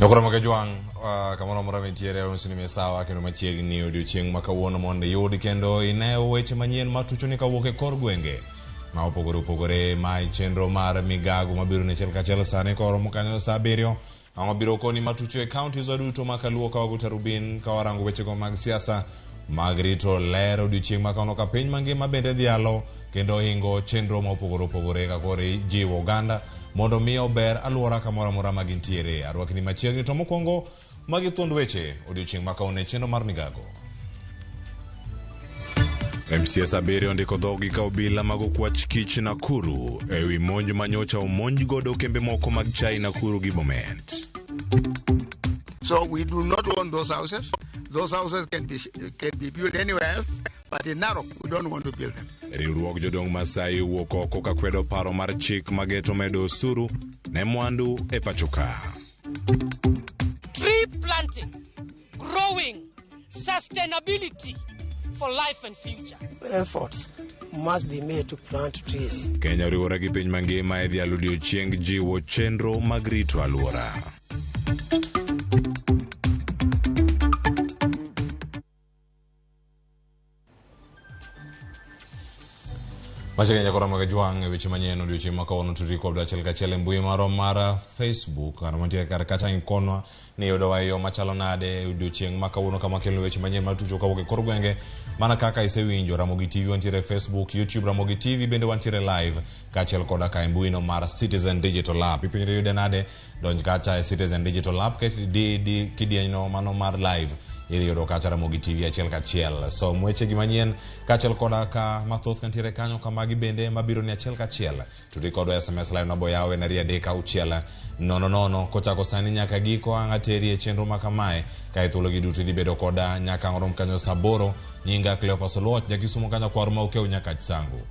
Nyakoro Jwang' kamoro amora mintiere arusini ni misawa kendo machiegni odiochieng' ma kawuono mondo iyud kendo ine weche manyien matuchoni kawuok e kor gwenge ma opogore opogore. Ma e chenro mar migago mabiro ne achiel kachiel sani koromo kanyo saa 7. Ang'o biro koni matucho e counties duto ma kaluo ka wago tarubin ka warango wechego mag siasa mag rito ler odiochieng' ma kawuono ka piny mangima bende dhialo kendo hingo chenro ma opogore opogore ka koro ijiwo oganda mondo mi ober alwora kamoro amora ma gintiere. Arwakni machiegni to mokwongo magi thuond weche odiochieng' ma kawuono e chenro mar migago. MCS 7 ondiko dhogi ka obila mag okwach kich Nakuru ewi monj manyocha omonj godo kembe moko mag chai Nakuru gi Bomet. So we do not want those houses. Those houses can be built anywhere else, but in Narok we don't want to build them. Riwruog jodong Masai owuok oko ka kwedo paro mar chik mageto medo osuru ne mwandu e pacho ka. Tree planting, growing, sustainability for life and future. Efforts must be made to plant trees. Kenya oriwore gi piny mangima e dhialo odiochieng jiwo chenro mag rito alwora. Machiegni nyakora mag jwang' e weche manyien odiochieng' ma kawuono tudri kodwa achiel kachiel e mbui marwa mar Facebook kar mantie kar kacha ikonwa ni yudowa e yo machalo nade e odiochieng' ma kawuono kama kelno weche manyien matucho kawuok e kor gwenge mana kaka isewinjo. Ramogi TV wantiere e Facebook, YouTube Ramogi TV bende wantiere live kaachiel koda ka e mbuino mar Citizen Digital App. Ipenjri yude nade? Donj kacha e Citizen Digital App, ket di di kidienyno mano mar live, idhi yudo kacha Ramogi TV achiel kachiel. Som wechegi manyien kaachiel koda ka mathoth kantiere kanyo kamagi bende mabiro ni achiel kachiel. Tudi kodwa SMS line maboyaw en 23600 kochako sani nyaka giko ang' ateri e chenro ma kamae ka e thuologi duto idhi bedo koda nyaka ang' rom kanyo saa 8. Nyinga Cleophas Oluoch, jakisumo kanyo kwar ma okew nyaka Sango.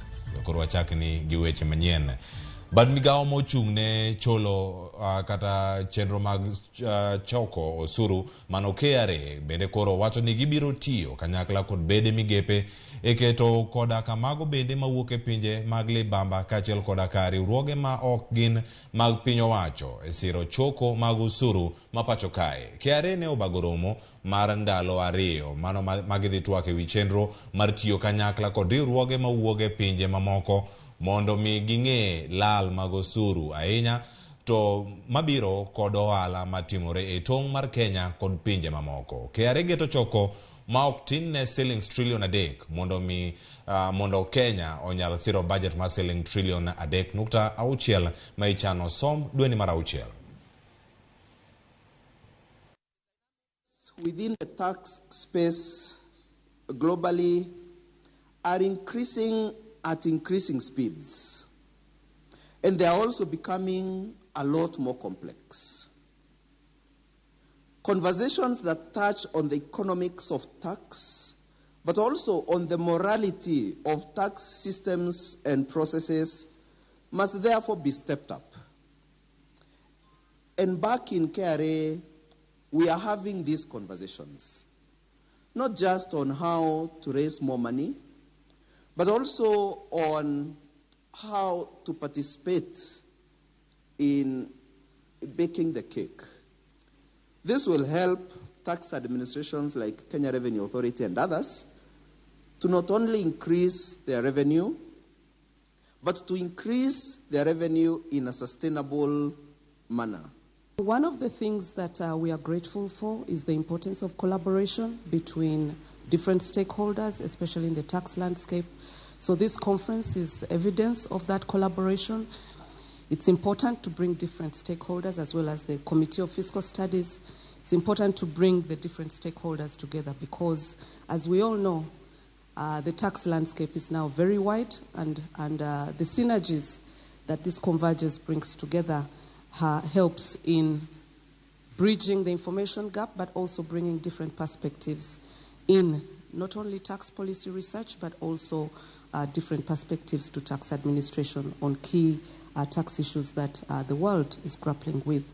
Koro wachakni gi weche manyien. Bad migawo mochung' ne cholo kata chenro mag choko osuru mano KRA bende koro wacho ni gibiro tiyo kanyakla kod bede migepe e keto koda kamago bende mawuok e pinje mag libamba kaachiel koda ka riwruoge ma ok gin mag piny owacho e siro choko mag osuru ma pacho kae. KRA ne obago romo mar ndalo 2 mano ma gidhi twak ewi chenro mar tiyo kanyakla kod riwruoge mawuok e pinje mamoko mondo mi ging'e lal mag osuru ahinya to mabiro kod ohala matimore e tong' mar Kenya kod pinje mamoko. KRA geto choko ma ok tin ne silings trilion 3 mondo mi mondo Kenya onyal siro budget mar siling trilion 3.6 ma ichano som dweni mar 6. Within the tax space globally are increasing at increasing speeds. And they are also becoming a lot more complex. Conversations that touch on the economics of tax, but also on the morality of tax systems and processes, must therefore be stepped up. And back in KRA, we are having these conversations, not just on how to raise more money, but also on how to participate in baking the cake. This will help tax administrations like Kenya Revenue Authority and others to not only increase their revenue, but to increase their revenue in a sustainable manner. One of the things that we are grateful for is the importance of collaboration between different stakeholders, especially in the tax landscape. So this conference is evidence of that collaboration. It's important to bring different stakeholders as well as the Committee of Fiscal Studies. It's important to bring the different stakeholders together because, as we all know, the tax landscape is now very wide, and the synergies that this convergence brings together helps in bridging the information gap, but also bringing different perspectives in not only tax policy research, but also different perspectives to tax administration on key tax issues that the world is grappling with.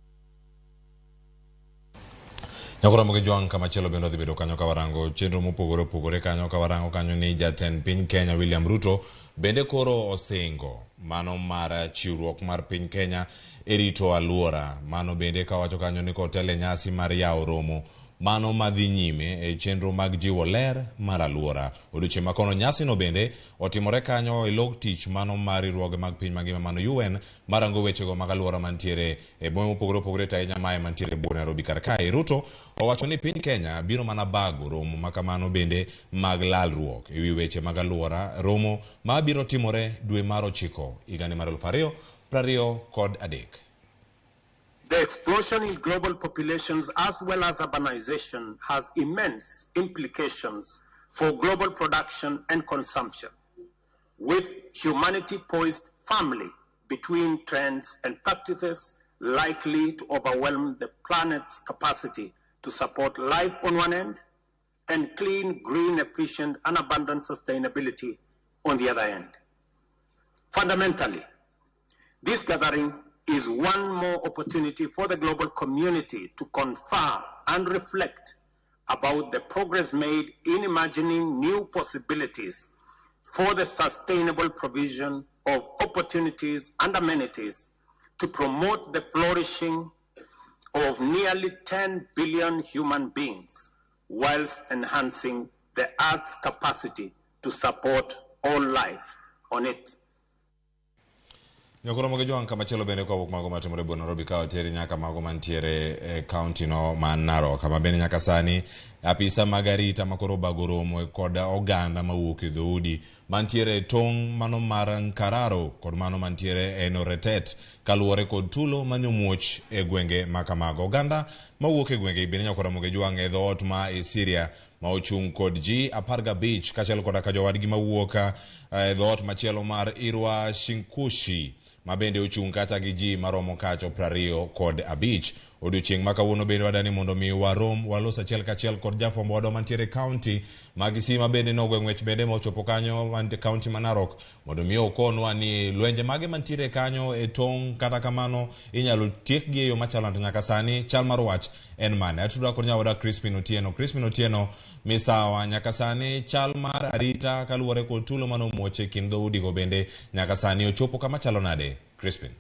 Nyakoro Ramogi Jwang' kamachielo bende odhi bedo kanyo ka warango chenro mopogore opogore kanyo ka warango kanyo ni jatend piny Kenya William Ruto Bende koro osingo mano mar chiwruok mar piny Kenya e rito alwora. Mano bende kawacho kanyo ni kotelo e nyasi mar yawo romo mano madhi nyime e chenro mag jiwo ler mar alwora. Odiochieng' makono nyasino bende otimore kanyo e log tich mano mar riwruoge mag piny mangima mano UN marango wechego mag alwora mantiere e bombe mopogore opogore to ahinya mae mantiere e buore Nairobi kar kae. Ruto owacho ni piny Kenya biro mana bago romo makamano bende mag lalruok ewi weche mag alwora, romo ma biro timore dwe mar 9 higani mar 2023. The explosion in global populations as well as urbanization has immense implications for global production and consumption, with humanity poised firmly between trends and practices likely to overwhelm the planet's capacity to support life on one end and clean, green, efficient, and abundant sustainability on the other end. Fundamentally, this gathering is one more opportunity for the global community to confer and reflect about the progress made in imagining new possibilities for the sustainable provision of opportunities and amenities to promote the flourishing of nearly 10 billion human beings, whilst enhancing the Earth's capacity to support all life on it. Nyakoro moge jwang' kamachielo bende kowuok mago matimore e Nairobi ka oteri nyaka mago mantiere e kaunti no ma Narok, kama bende nyaka sani apisa mag arita makoro obago romo kod oganda mawuok e dhoudi mantiere e tong' mano mar Nkararo kod mano mantiere e Enoretet kaluwore kod tulo manyomuoch e gwenge makamago. Oganda mawuok e gwenge bende nyakoro moge jwang' e dhoot ma Isiria ma ochung' kod ji 15 kaachiel koda ka jowadgi mawuok e dhoot machielo mar Irwa Shinkushi ma bende ochung' kacha gi ji maromo kacho 25. Odiochieng' ma kawuono bende wadani mondo mi warom walos achiel kachiel kod jafwambo wadwa mantiere kaunti ma Kisii ma bende nogwe ng'wech bende mochopo kanyo kaunti ma Narok mondo mi okonwa ni lwenje mage mantiere kanyo e tong' kata kamano inyalo tiekgi e yo machalo to nyaka sani chal mar wach en mane. Atudra kod nyawadwa Crispin Otieno. Crispin Otieno, misawa nyaka sani chal mar arita kaluwore kod tulo manomuoch e kind dhoudigo bende nyaka sani ochopo kama chalo nade? Crispin.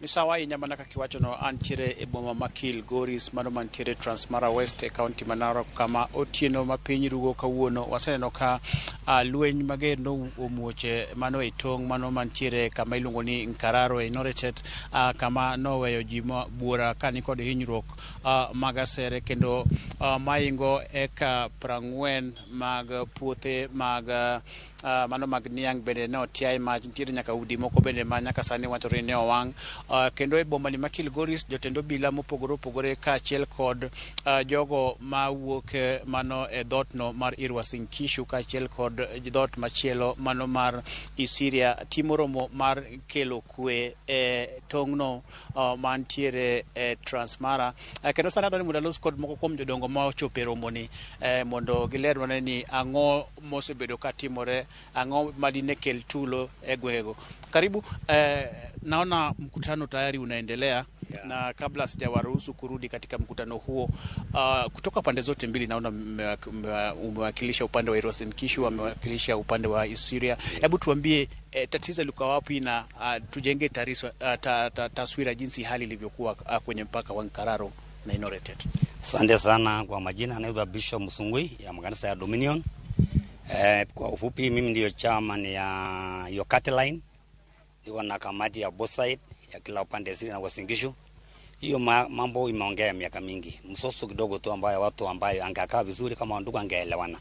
Misawa ahinya mana kaka iwachono, antiere e boma ma Kilgoris mano mantiere Transmara West e kaunti ma Narok, kama otieno ma piny rugo kawuono waseneno ka lweny mager no omuoche mano e tong' mano mantiere kama iluongo ni Nkararo e Enoretet, kama noweyo ji buora ka nikod hinyruok mag asere kendo maingo eka 40 mag puothe mag mano mag niang' bende ne otiaye mach. Nitiere nyaka udi moko bende ma nyaka sani wachore ni ne owang'. Kendo e boma ni ma Kilgoris jotend obila mopogore opogore kaachiel kod jogo mawuok mano e dhootno mar Irwa Sinkishu kaachiel kod dhoot machielo mano mar Isiria timo romo mar kelo kwe e tong'no mantiere e Transmara. Kendo sani adwaro ni mondo alos kod moko kuom jodongo ma ochopo e romoni mondo gilerwane ni ang'o mosebedo katimore, ang'o madine kel tulo e gwengego. Karibu. Naona mkutano tayari unaendelea, yeah. Na kabla sijawaruhusu kurudi katika mkutano huo, kutoka pande zote mbili naona umewakilisha upande wa Irwa Sinkishu, amewakilisha upande wa Isiria. Hebu tuambie tatizo liko wapi na tujenge taswira jinsi hali ilivyokuwa kwenye mpaka wa Nkararo na Enoretet. Asante sana. Kwa majina naitwa Bishop Musungui ya makanisa ya Dominion. Kwa ufupi mimi ndio chairman ya Yokati Line. Niko na kamati ya both side ya kila upande Isiria na Uasin Gishu. Hiyo mambo imeongea miaka mingi. Msoso kidogo tu ambayo watu ambayo angekaa vizuri kama ndugu angeelewana.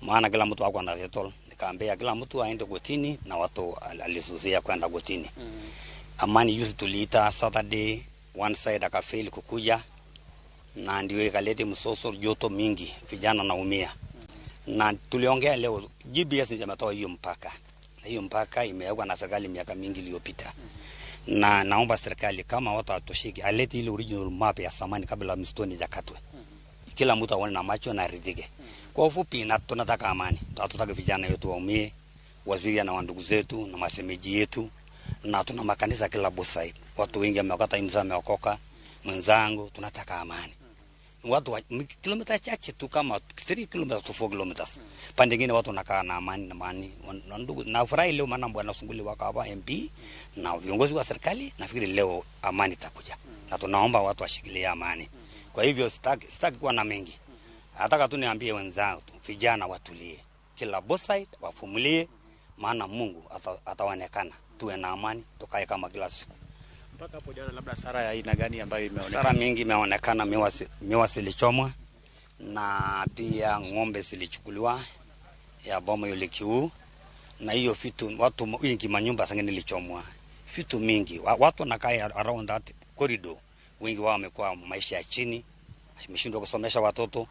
Maana kila mtu hakuwa na settle. Nikaambia kila mtu aende kotini na watu alisusia kwenda kotini. Amani juzi tuliita Saturday, one side akafail kukuja na ndio ikalete msoso, joto mingi, vijana naumia. Na tuliongea leo GBS ndio ametoa hiyo mpaka. Na hiyo mpaka imewekwa na serikali miaka mingi iliyopita. Na naomba serikali kama watu hatoshiki alete ile original map ya zamani kabla msituni jakatwe. Kila mtu aone na macho na aridhike. Kwa ufupi na tunataka amani. Hatutaki vijana wetu waumie, waziri na wandugu zetu na masemeji yetu, na tuna makanisa kila both side. Watu wengi wamekata imza wameokoka. Mwenzangu tunataka amani. Watu wa kilomita chache tu kama 3 kilometers to 4 kilometers. Pande nyingine watu wanakaa na amani na amani. Na ndugu nafurahi leo maana bwana Sunguli wako hapa MP na viongozi wa serikali, nafikiri leo amani itakuja. Na tunaomba watu washikilie amani. Kwa hivyo sitaki kuwa na mengi. Nataka tu niambie wenzangu, vijana watulie. Kila both side wavumilie, maana Mungu ataonekana. Tuwe na amani, tukae kama kila siku. Mpaka hapo jana, labda hasara ya aina gani ambayo imeonekana? Hasara mingi imeonekana, miwa zilichomwa na pia ng'ombe zilichukuliwa ya boma yule kiu, na hiyo vitu watu wingi manyumba zingine ilichomwa. Vitu mingi watu wanakaa around that corridor, wengi wao wamekuwa maisha ya chini, wameshindwa kusomesha watoto,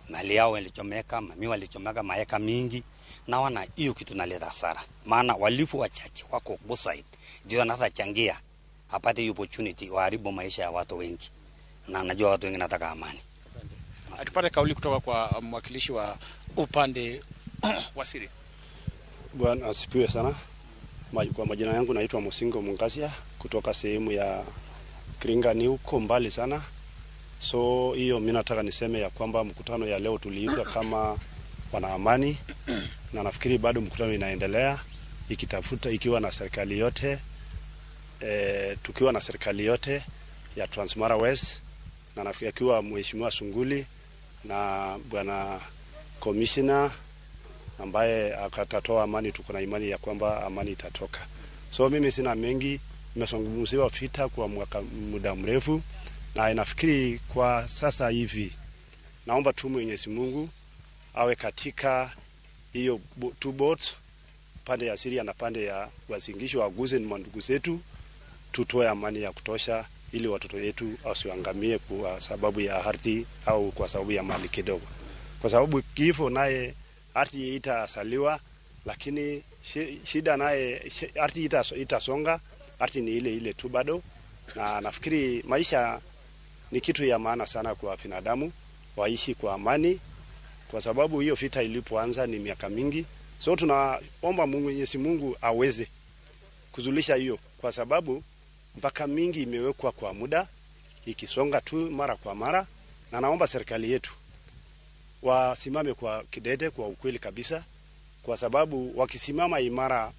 mali yao ilichomeka, miwa ilichomeka, maeka mingi. Na wana hiyo kitu naleta hasara, maana walifu wachache wako both side ndio wanaweza changia apate hiyo opportunity waharibu maisha ya watu wengi, na najua watu wengi nataka amani. Asante. Tupate kauli kutoka kwa mwakilishi wa upande wa Siria. Bwana asifiwe sana. Kwa majina yangu naitwa Musingo Mungasia kutoka sehemu ya Kiringa, ni huko mbali sana. So hiyo mimi nataka niseme ya kwamba mkutano ya leo tuliitwa kama wanaamani, na nafikiri bado mkutano inaendelea ikitafuta ikiwa na serikali yote, tukiwa na serikali yote ya Transmara West, na nafikiri akiwa Mheshimiwa Sunguli na bwana commissioner ambaye akatatoa amani, tuko na imani ya kwamba amani itatoka. So mimi sina mengi, nimezungumziwa vita kwa muda mrefu, na nafikiri kwa sasa hivi naomba tu Mwenyezi Mungu awe katika hiyo two boats, pande ya Syria na pande ya Uasin Gishu, waguze ni mandugu zetu, tutoe amani ya kutosha ili watoto wetu wasiangamie kwa sababu ya ardhi au kwa sababu ya mali kidogo. Kwa sababu kifo naye ardhi itasaliwa, lakini shida naye ardhi itasonga, ardhi ni ile ile tu bado. Na nafikiri maisha ni kitu ya maana sana kwa binadamu, waishi kwa amani, kwa sababu hiyo vita ilipoanza ni miaka mingi. So tunaomba Mwenyezi Mungu aweze kuzulisha hiyo, kwa sababu mpaka mingi imewekwa kwa muda ikisonga tu mara kwa mara. Na naomba serikali yetu wasimame kwa kidete, kwa ukweli kabisa, kwa sababu wakisimama imara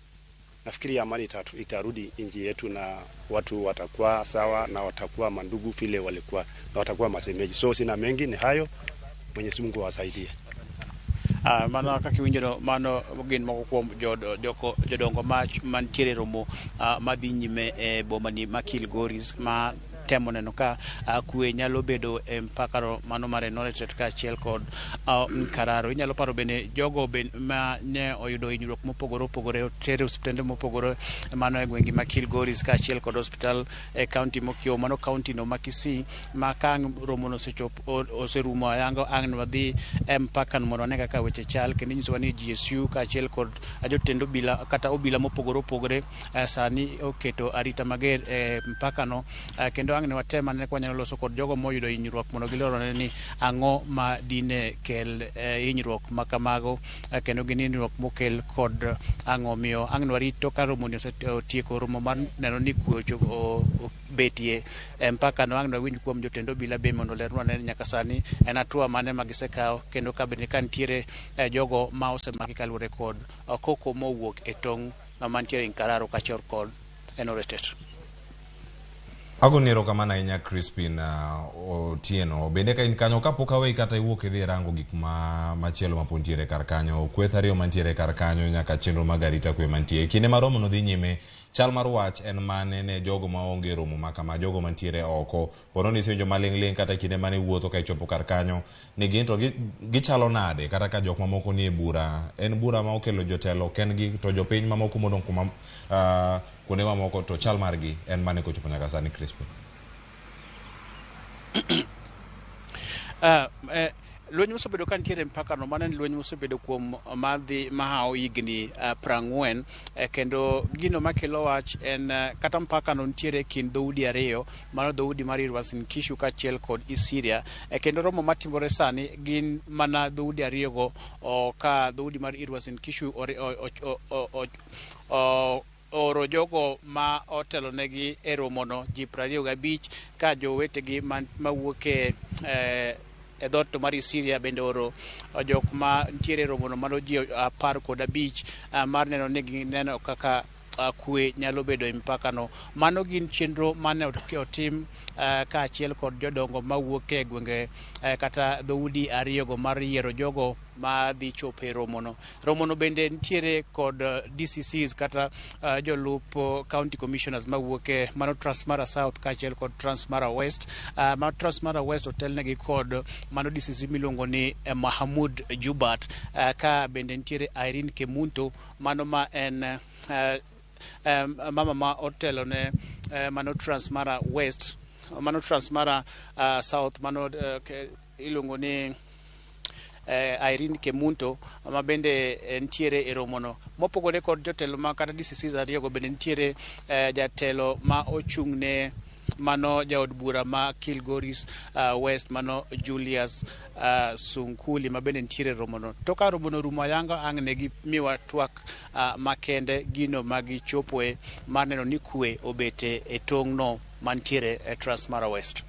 nafikiri amani itarudi nchi yetu, na watu watakuwa sawa na watakuwa mandugu vile walikuwa, na watakuwa masemeji. So sina mengi, ni hayo. Mwenyezi Mungu awasaidie. Mano kaka iwinjo mano gin moko kuom jodongo mantiere romo madhi nyime e boma ni ma Kilgoris, ma temo neno ka kwe nyalo bedo e mpaka mano mar Enoretet kaachiel kod Nkararo. Inyalo paro bende jogo ma ne oyudo hinyruok mopogore opogore oter e osiptende mopogore mano e gwenge ma Kilgoris kaachiel kod osiptal e kaunti mokiewo mano kaunti no ma Kisii, ma ka ang' romono osechopo oserumo ayanga ang' wadhi e mpaka no mondo wane kaka weche chal, kendo inyisowa ni GSU kaachiel kod jotend obila kata obila mopogore opogore sani oketo arita mager e mpaka no, kendo ang' ne watem ane ka wanyalo loso kod jogo moyudo hinyruok mondo gilorone ni ang'o ma dine kel hinyruok ma kamago, kendo gin hinyruok mokel kod ang'o. Miyo ang' ne warito ka romoni osetieko romo mar neno ni kwe obetie e mpaka no, ang' ne wawinj kuom jotend obila be mondo olernwa ne nyaka sani en hatua mane ma gisekawo, kendo ka bende ka nitiere jogo ma osemaki kaluwore kod koko mowuok e tong' mantiere Nkararo kaachiel kod Enoretet. Agoni erokamano ahinya Crispin Otieno. Bende ka in kanyo kapok aweyi kata iwuok idhi rango gik ma machielo mapod nitiere kar kanyo, kweth ariyo mantiere kar kanyo nyaka chenro mag arita kwe mantie. Kinde ma romo no dhi nyime, chal mar wach en mane ne jogo maonge romo ma kama, jogo mantiere oko. Pono ni isewinjo maling'ling' kata kinde mane iwuotho ka ichopo kar kanyo, ni gin to gichalo nade kata ka jok mamoko nie bura. En bura ma okelo jotelo kendgi to jopiny mamoko modong' kuma kuonde mamoko to chal margi en mane kochopo nyaka sani, Crispin? Lweny mosebedo ka nitiere mpaka no, mano en lweny mosebedo kuom madhi mahawo higni 40, kendo gino makelo wach en kata mpaka no nitiere kind dhoudi ariyo, mano dhoudi mar Uasin Gishu kaachiel kod Isiria, kendo romo matimore sani gin mana dhoudi ariyogo, ka dhoudi mar Uasin Gishu oro jogo ma otelonegi e romono ji 25 ka jowetegi mawuok e E dhoot to mar Isiria bende oro jok ma nitiere romono mano ji 15 mar neno ni gineno kaka kwe nyalo bedo e mpaka no. Mano gin chenro mane otim kaachiel kod jodongo mawuok e gwenge kata dhoudi ariyogo mar yiero jogo ma dhi chopo e romono. Romono bende nitiere kod DCCs kata jolup county commissioners mawuok e mano Transmara South kaachiel kod Transmara West. Ma Transmara West otelnegi kod mano DCC miluongo ni Mahamud Jubat, ka bende nitiere Irene Kemunto, mano ma en mama ma otelo ne mano Transmara West, mano Transmara South, mano iluongo ni Irene Kemunto, ma bende nitiere e romono. Mopogore kod jotelo ma kata DCCs ariyogo, bende nitiere jatelo ma ochung' ne mano jaod bura ma Kilgoris West, mano Julius Sunkuli, ma bende nitiere e romono. To ka romono orumo ayanga, ang' ne gimiwa twak makende gino ma gichopoe mar neno ni kwe obete e tong'no mantiere e Transmara West.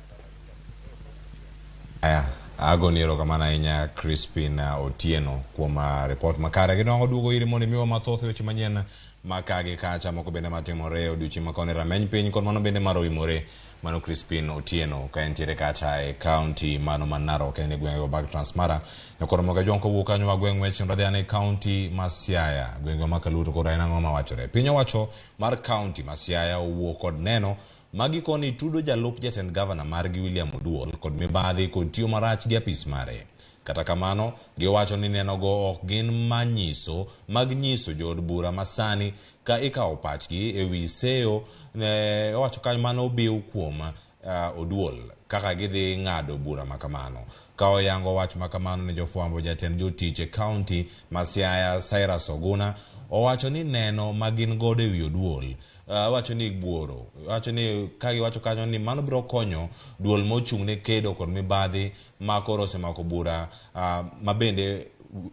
Aya, agoni erokamano ahinya Crispin Otieno kuom ripot makare. Gidongo duogo iri mondo imiwa mathoth weche manyien ma ka gi kacha moko bende matimore e odiochieng' ma koni rameny piny kod mano bende mar oimore. Mano Crispin Otieno ka entiere kacha e county mano ma Narok, en e gwenge mag Transmara. Nyakoro moga jwang' kowuok kanyo wa gweng' wech radhi ane county ma Siaya. Gwenge ma Kaluto koro en ang'o mawachore? Piny owacho mar county ma Siaya owuok kod neno magi koni tudo jalup jatend gavana margi William Oduol kod mibadhi kod tiyo marach gi apis mare. Kata kamano, giwacho ni nenogo ok gin manyiso mag nyiso jood bura masani ka ikawo pachgi e wi seyo ne owacho kanyo mano obiw kuom Oduol kaka gidhi ng'ado bura makamano. Ka oyango wach makamano ne jofwambo, jatend jotich e county ma Siaya Cyrus Oguna owacho ni neno ma gin godo e wi Oduol wacho ni buoro wacho ni ka giwacho kanyo ni mano biro konyo duol mochung' ne kedo kod mibadhi ma koro osemako bura ma bende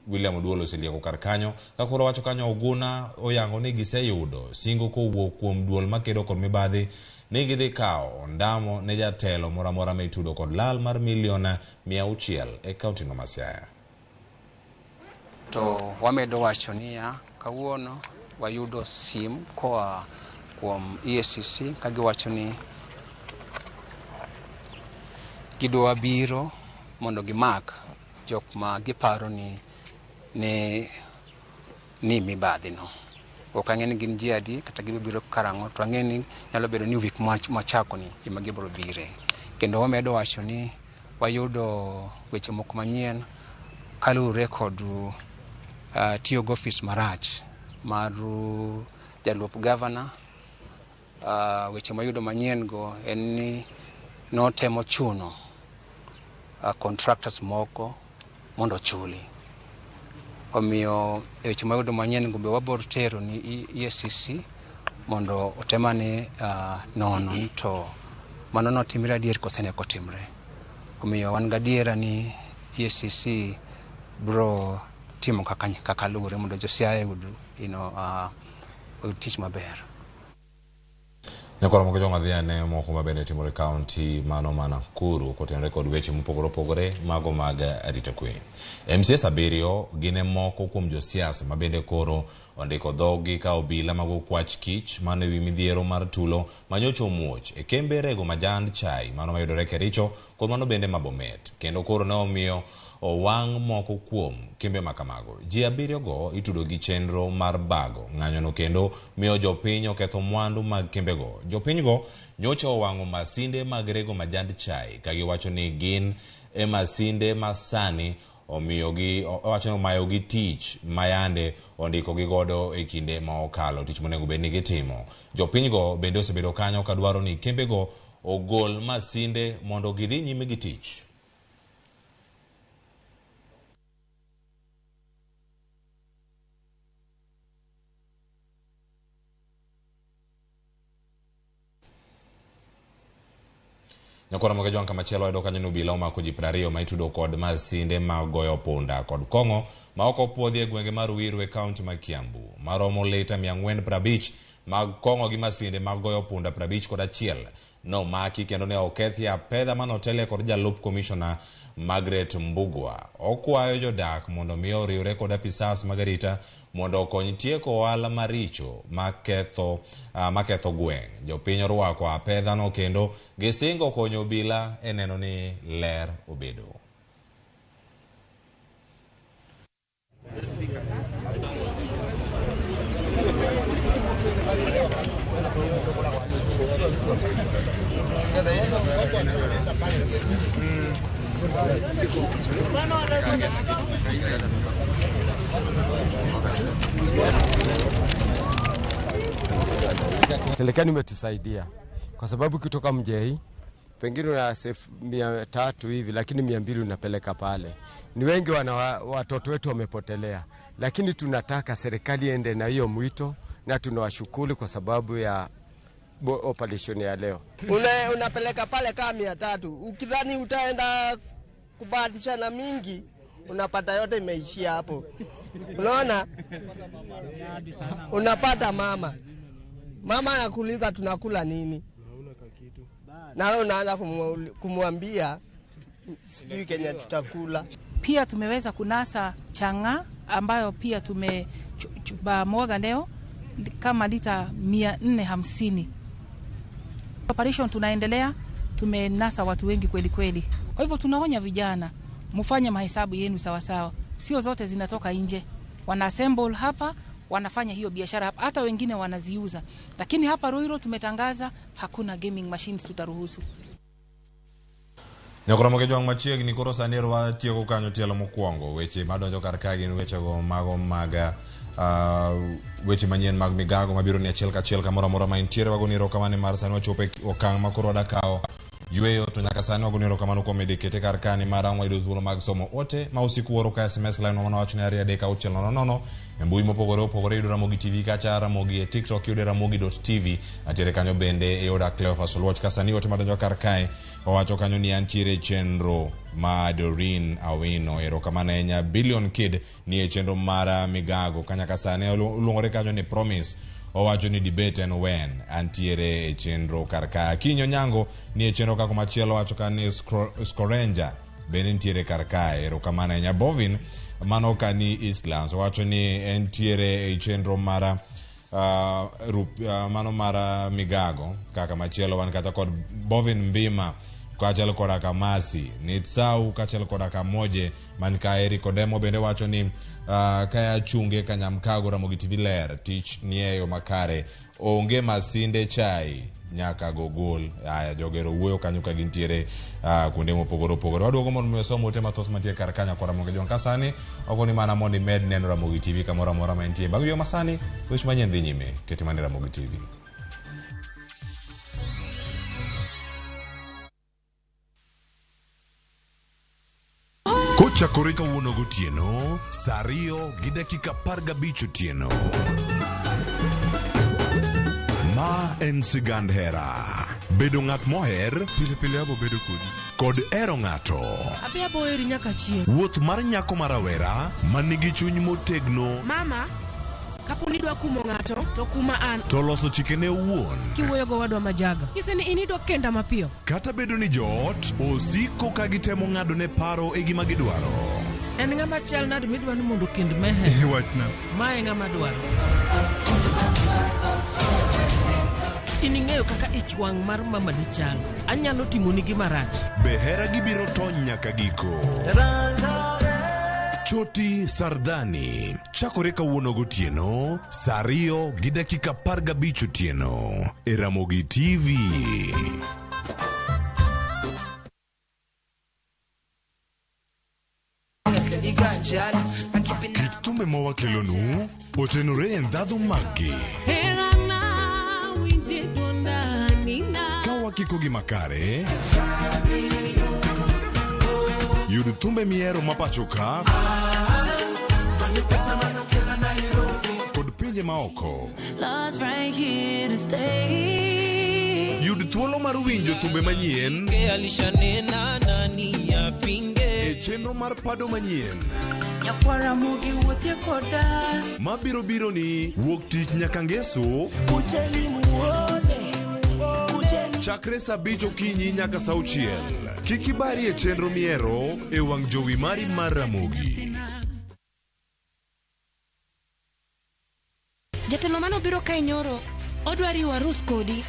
William Oduol oselieko kar kanyo. Ka koro wacho kanyo, Oguna oyango ni giseyudo singo kowuok kuom duol makedo kod mibadhi ni gidhi kawo ondamo ne jatelo moro amora ma itudo kod lal mar milion 600 e kaunti no ma Siaya. To wamedo wacho niya, kawuono wayudo sim koa kuom EACC ka giwacho ni gidwa biro mondo gimak jok ma giparo ni ne ni mibadhi no. Ok ang'e ni gin ji adi kata gibiro biro karang'o, to ang'e ni nyalo bedo ni wik machako ni ema gibiro bire. Kendo wamedo wacho ni wayudo weche moko manyien kaluwore kod tiyo gi ofis marach mar jalup gavana. Weche mayudo manyien go en ni notemo chuno contractors moko mondo ochuli. Omiyo weche mayudo manyien go be wabiro tero ni EACC mondo otemane nono ni to mano notimre adier kose ne ok otimre. Omiyo wan gadiera ni EACC biro timo kaka luwore mondo jo Siaya oyud tich maber. Nyakoro moko joma dhi ane moko mabende timore kaunti mano ma Nakuru kotenore kod weche mopogore opogore mago mag arita kwe. MCAs 7 gin e moko kuom josiasa mabende koro ondiko dhoggi ka obila mag okwach kich mano ewi midhiero mar tulo manyocha omuoch e kembe rego majand chai mano mayudore Kericho kod mano bende ma Bomet, kendo koro ne omiyo owang' moko kuom kembe makamago. Ji 7 go itudo gi chenro mar bago ng'anyono kendo miyo jopiny oketho mwandu mag kembego. Jopinygo nyocha owang'o masinde mag rego majand chai ka giwacho ni gin e masinde masani omiyogi, owacho ni omayogi tich mayande ondikogi godo e kinde ma okalo, tich monego bed ni gitimo. Jopinygo bende osebedo kanyo ka dwaro ni kembego ogol masinde mondo gidhi nyime gi tich. Nyakoro moga jwang' kamachielo wayudo kanyo ni obila omako ji 20 ma itudo kod masinde mag goyo punda kod kong'o ma ok opuodhi e gwenge mar Ruiru e kaunti ma Kiambu. Maromo lita 450 mag kong'o gi masinde mag goyo punda 51 nomaki kendo ne okethi apedha manotelie kod jalup komishona Margaret Mbugua. Okwayo jodak mondo mi oriwre kod apisas mag arita mondo okony tieko ohala maricho maketho gweng'. Jopiny orwako apedhano kendo gisingo konyo obila e neno ni ler obedo. Serikali imetusaidia kwa sababu kutoka Mjei pengine una save 300 hivi, lakini 200 unapeleka pale. Ni wengi watoto wetu wamepotelea, lakini tunataka serikali ende na hiyo mwito, na tunawashukuru kwa sababu ya operation ya leo. Unapeleka pale kama 300, ukidhani utaenda kubahatishana mingi, unapata yote imeishia hapo. Unaona? Unapata mama anakuuliza tunakula nini? Na wewe unaanza kumwambia sijui Kenya tutakula. Pia tumeweza kunasa chang'aa ambayo pia tumemwaga leo kama lita 450. Operation tunaendelea, tumenasa watu wengi kweli kweli. Kwa hivyo tunaonya vijana, mfanye mahesabu yenu sawa sawa. Sio zote zinatoka nje. Wana assemble hapa, wanafanya hiyo biashara hapa, hata wengine wanaziuza. Lakini hapa Ruiru tumetangaza hakuna gaming machines tutaruhusu. Nyakoromo jwang' machiegni koro sani ero tieko kanyo tielo mokwongo weche madonjo kar ka gin wechego mago mag weche manyien mag migago mabiro ni achiel kachiel kamoro amora ma intiere. Wagoni erokamano mar sani wachopo e okang' ma koro wadakawo yweyo, to nyaka sani wagoni erokamano kuom medo kete kar ka ni mar ang' wayudo thuolo mag somo ote ma usiku oro ka SMS line mana wach ni 2 3 6 0 0 e mbui mopogore opogore. Yudo Ramogi TV kacha, Ramogi e TikTok, yudo Ramogi.tv atiere kanyo bende iyuda Cleophas Oluoch. Ka sani ote madonjo kar kae owacho kanyo ni antiere chenro ma Doreen Awino, erokamano ahinya. Billion Kid ni e chenro mar migago kanyaka sani oluongore kanyo ni Promise, owacho ni debate en wen antiere e chenro kar ka. Kinyo Nyango ni e chenro kako machielo owacho ka ni Scorenger bende nitiere kar kae, erokamano ahinya. Bovin mano ka ni Eastlands owacho ni entiere e chenro mar mano mar migago kaka machielo. Wan kata kod Bovin Mbima kaachiel koda Kamasi Nitsau kaachiel koda Kamoje man ka. Eric Odemo bende wacho ni kaya chunge Kanyamkago Ramogi TV ler tich nie yo makare, onge masinde chai nyaka go gol. Aya, jogero wuoyo kanyo ka gintiere kuonde mopogore opogore. Waduogo mondo mi wasom ote mathoth mantie kar kanyo kod Ramogi Jwang'. Ka sani oko ni mana mondo imed neno Ramogi TV kamoro amora ma entie. Bang' yo masani weche manyien dhi nyime, kete mana e Ramogi TV. Kochakore kawuono gotieno saa 2:15 otieno. Ma en sigand hera. Bedo ng'at moher Pile pile abo bedo kodi. kod hero ng'ato. Abi abo heri nyaka chieng'. Wuoth mar nyako ma rawera man nigi chuny motegno Mama, kapo ni idwa kumo ng'ato, to kuma an. to loso chikene owuon. Kiwuoyo gowadwa majaga. Nyise ni in idwa kenda mapiyo. Kata bedo ni joot osiko ka gitemo ng'ado ne paro e gima gidwaro. En ng'ama chal nade midwa ni mondo okend Meher? Wachna. Ma e ng'ama dwaro. In ing'eyo kaka ich wang' mar mamani chal. Anyalo timoni gima rach. Be hera gibiro tony nyaka giko? Choti Sardani chakore kawuono gotieno saa 2:15 otieno e Ramogi TV. Kit thumbe mawakelonu otenore e ndhadhu maggi ka wakikogi makare. Yud thumbe mihero mapacho ka kod pinje maoko. Love's right here to stay. Yud thuolo mar winjo thumbe manyien Alishanena nani apinge e chenro mar pado manyien Nyakwara mugi wuothie koda. mabiro biro ni wuok tich nyaka ngeso Kujeni muone. Kujeni. Chakre saa 5 okinyi nyaka saa 6. Kik ibari e chenro miero e wang' jowi mari mar Ramogi. Jatelo manobiro kae nyoro odwa riwo arus kodi.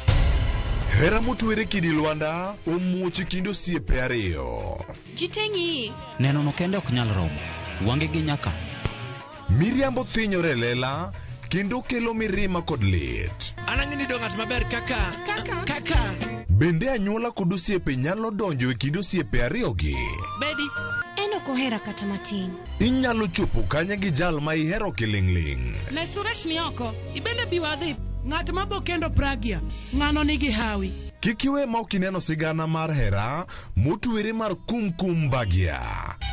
Hera motwere kidi lwanda omuoch e kind osiepe ariyo. Ji te ng'iyi. Neno no kende ok nyal romo. Wange gi nyaka. Miriambo thinyore e lela kendo kelo mirima kod lit. An ang'e ni do ng'at maber kaka kaka. Bende anyuola kod osiepe nyalo donjo e kind osiepe ariyogi? Bedi. En ok ohera kata matin. Inyalo chopo kanye gi jal ma ihero kiling'ling'? Ne Suresh ni oko. Ibende bi wadhi. Ng'at ma bo kendo Pragya. Ng'ano nigi hawi. Kik iwe ma ok ineno sigana mar hera motwere mar Kumkum Bhagya.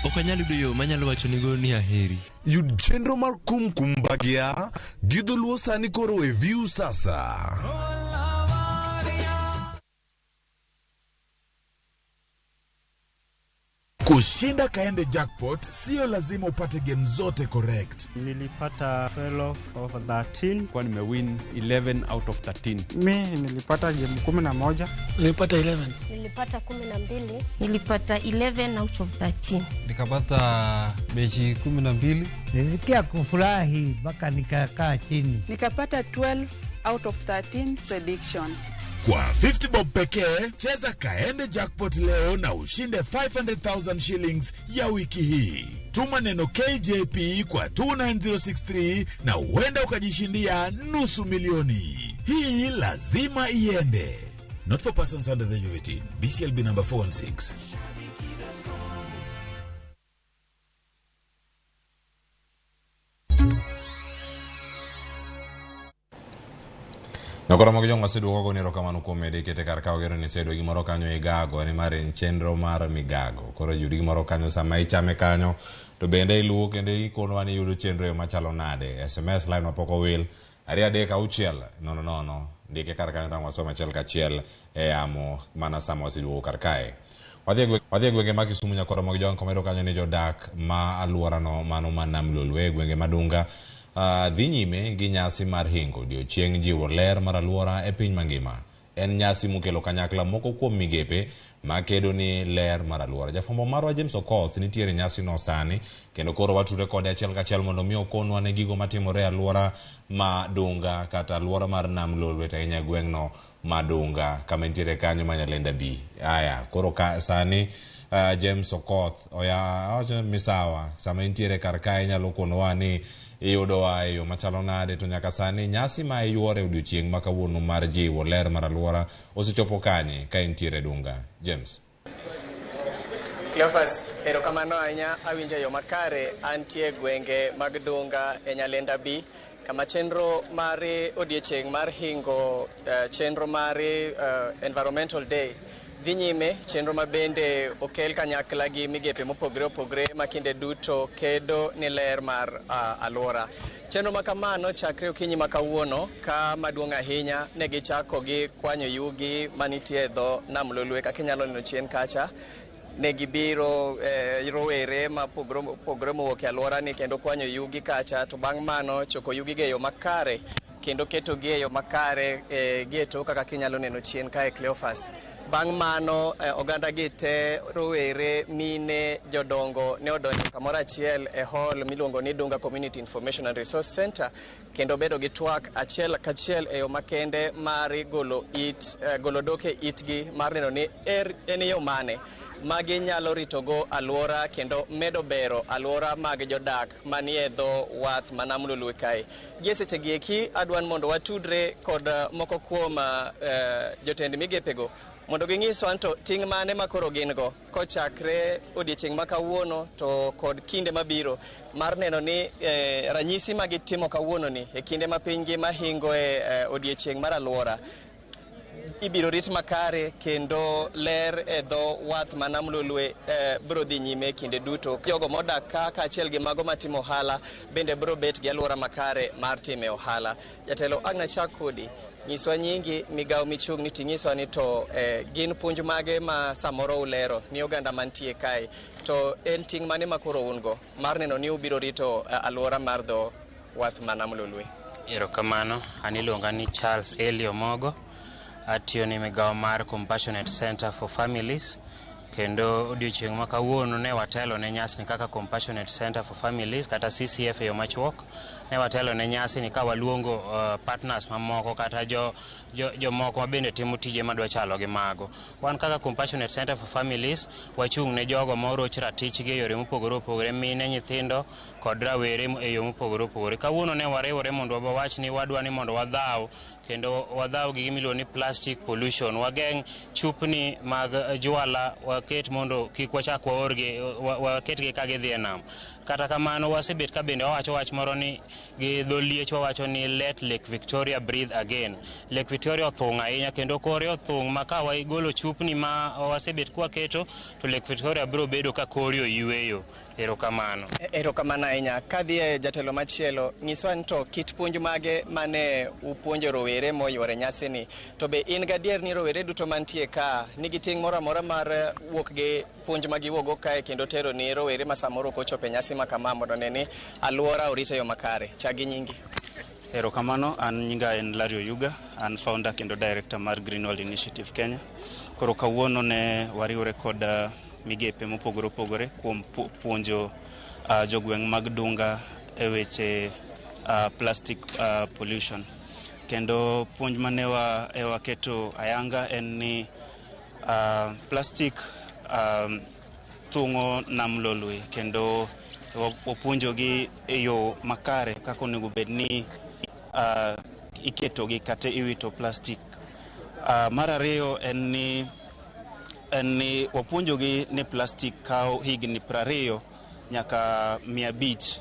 Ok anyal yudo yo manyalo wachonigo ni aheri. Yud chenro mar Kumkum Bhagya gi dholuo sani koro e Viusasa. Kushinda Kaende Jackpot sio lazima upate game zote correct. Nilipata 12 over 13. Kwa nimewin 11 out of 13. Mi nilipata game 11. Nilipata 11. Nilipata 12. Nilipata 11 out of 13. Nikapata mechi 12. Nilisikia kufurahi mpaka nikakaa chini. Nikapata 12 out of 13 prediction. Kwa 50 bob pekee, cheza Kaende Jackpot leo na ushinde 500,000 shillings ya wiki hii. Tuma neno KJP kwa 29063 na huenda ukajishindia 500,000. Hii lazima iende. Not for persons under the age of 18. BCLB number 416. Nokoro mag jong'o waseduogo goni erokamano kuom mede kete kar ka ogero ni iseduogo gimoro kanyo igago ni mar en chenro mar migago. Koro yud gimoro kanyo sama ichame kanyo to bende iluwo kendo ikonwa ni iyudo chenro e machalo nade. SMS line mapok owil 2 3 6 0 0 ndike kar kanyo tang' wasom achiel kachiel e yamo mana sama waseduogo kar kae. Wadhi e gwenge ma Kisumu nyakoro mag jong'o komedo kanyo ni jodak ma alworano mano ma Nam Lolwe e gwenge Madunga dhi nyime gi nyasi mar hingo odiochieng' jiwo ler mar alwora e piny mangima. En nyasi mokelo kanyakla moko kuom migepe makedo ni ler mar alwora. Jafwambo marwa James Okoth nitiere nyasi no sani kendo koro watudre kode achiel kachiel mondo mi okonwa ne gigo matimore e alwora ma Dunga kata alwora mar Nam Lolwe to ahinya gweng'no ma Dunga kama entiere kanyo ma Nyalenda B. Aya, koro ka sani James Okoth oya awacho misawa sama intiere kar kae inyalo konowa ni iyudowa e yo machalo nade to nyaka sani nyasi ma iyuoro e odiochieng' ma kawuono mar jiwo ler mar alwora osechopo kanye ka intiere Dunga. James. Cleophas, erokamano ahinya, awinjo e yo makare. Antie gwenge mag Dunga e Nyalenda B kama chenro mar odiochieng' mar hingo chenro mar Environmental Day dhi nyime, chenro ma bende okel kanyakla gi migepe mopogore opogore ma kinde duto kedo ni ler mar alwora. Chenro ma kamano chakre okinyi ma kawuono ka maduong' ahinya ne gichako gi kwanyo yugi manitie e dho Nam Lolwe kaka inyalo neno chien kacha. Ne gibiro rowere ma pogore mowuok e alworani kendo kwanyo yugi kacha, to bang' mano choko yugi e yo makare kendo ketogi e yo makare gi e tok kaka kinyalo neno chien kae Cleophas. Bang' mano oganda gi te, rowere, mine, jodongo ne odonjo kamoro achiel e hall miluongo ni Dunga Community Information and Resource Center kendo bedo gi twak achiel kachiel e yo makende mar golo it golo dok e itgi mar neno ni en yo mane ma ginyalo ritogo alwora kendo medo bero alwora mag jodak manie dho wath ma Nam Lolwe kae. Gi seche gi eki adwan mondo watudre kod moko kuom jotend migepego mondo ginyiswa to ting' mane ma koro gin go kochakre odiechieng' ma kawuono to kod kinde mabiro mar neno ni ranyisi ma gitimo kawuono ni e kinde ma piny ngima hingo e odiechieng' mar alwora ibiro rit makare kendo ler e dho wath ma Nam Lolwe biro dhi nyime kinde duto. Jogo modak ka kaachiel gi mago matimo ohala bende biro bet gi alwora makare mar time ohala. Jatelo Agna Chakodi, nyiswa nyingi, migawo michung'ni, ting'iswa ni to gin puonj mage ma samoro ulero ni oganda mantie kae, to en ting' mane ma koro un go mar neno ni ubiro rito alwora mar dho wath ma Nam Lolwe? Erokamano, an iluonga ni Charles Elio Mogo. Atiyo ne migawo mar Compassionate Center for Families. Kendo odiochieng' ma kawuono ne watelo ne nyasini kaka Compassionate Center for Families kata CCF e yo machuok. Ne watelo ne nyasini ka waluongo partners mamoko kata jomoko ma bende timo tije madwa chalo gi mago. Wan kaka Compassionate Center for Families wachung' ne jogo ma oroch ratichgi e yore mopogore opogore, mine, nyithindo kod rawere e yo mopogore opogore. Kawuono ne wariwore mondo wawach ni wadwa ni mondo wadhaw kendo wadhaw gi gima iluongo ni plastic pollution. Wageng' chupni mag jwala waket mondo kik wachak waorgi, waketgi ka gidhi e nam. Kata kamano wasebet ka bende wawacho wach moro ni gi dho liech wawacho ni let Lake Victoria breathe again. Lake Victoria othung' ahinya kendo kore othung' ma ka wagolo chupni ma wasebet kwaketo to Lake Victoria biro bedo ka kore oyweyo. Erokamano. Erokamano ahinya. Kadhi e jatelo machielo, nyiswa ni to kit puonj mage mane upuonjo rowere moyworo e nyasini, to be in gadier ni rowere duto mantie ka nigi ting' moro amora mar wuok gi puonj ma giwuokgo kae kendo tero ni rowere ma samoro ok ochopo e nyasi ma kama mondo one ni alwora orit e yo makare. Chak gi nyingi. Erokamano, an nyinga en Larry Oyuga, an founder kendo director mar Green World Initiative Kenya. Koro kawuono ne wariwore kod migepe mopogore opogore kuom puonjo jogweng' mag Dunga e weche plastic pollution. Kendo puonj mane waketo ayanga en ni plastic thung'o nam Lolwe, kendo wapuonjogi e yo makare kaka onego bed ni iketogi kata iwito plastic. Mar ariyo en ni wapuonjogi ni plastic kawo higni 20 nyaka 500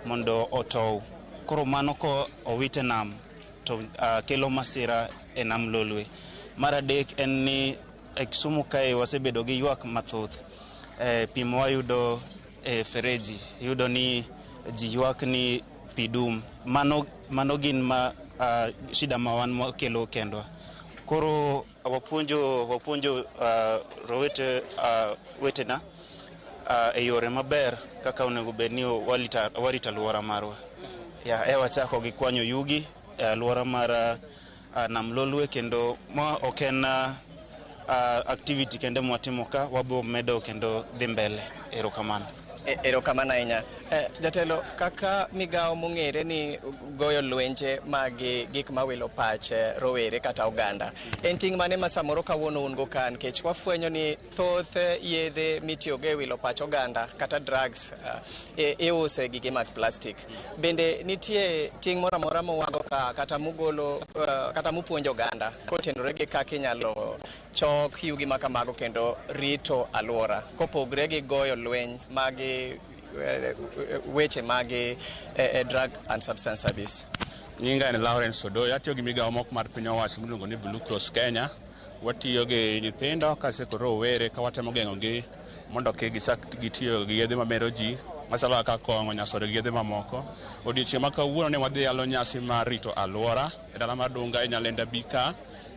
mondo otow. Koro mano ko owite nam to kelo masira e nam Lolwe. Mar adek en ni e Kisumu kae wasebedo gi ywak mathoth. Pi mwayudo e fereji, iyudo ni ji ywak ni pi dum. Mano gin ma shida ma wan wakelo kendwa. Koro wapuonjo rowete wetena e yore maber kaka onego bed ni warito alwora marwa. Ya, e wachako gi kwanyo yugi e alwora mar nam Lolwe, kendo ma ok en activity kende mwatimo ka, wabo medo kendo dhi mbele. Erokamano. Erokamano ahinya. Jatelo, kaka migawo mong'ere ni goyo lwenje mag gik mawilo pach rowere kata oganda, en ting' mane ma samoro kawuono un go ka, nikech wafwenyo ni thoth yedhe mitiyogo e wilo pach oganda kata drugs iuso e gige mag plastic. Bende nitie ting' moro amora muwago ka kata mugolo kata mupuonjo oganda kotenore gi kaka inyalo chok yugi ma kamago kendo rito alwora kopogre gi goyo lweny mag weche mag drug and substance abuse? Nyinga en Lawrence Odoyo, atiyo gi migawo moko mar piny owacho miluongo ni Blue Cross Kenya. Watiyo gi nyithindo kaachiel kod rowere ka watemo geng'ogi mondo kik gichak gitiyo gi yedhe mamero ji machalo kaka kong'o, nyasore gi yedhe mamoko. Odiochieng' ma kawuono ne wadhi yalo nyasi mar rito alwora e dala mar Dunga e Nyalenda B ka,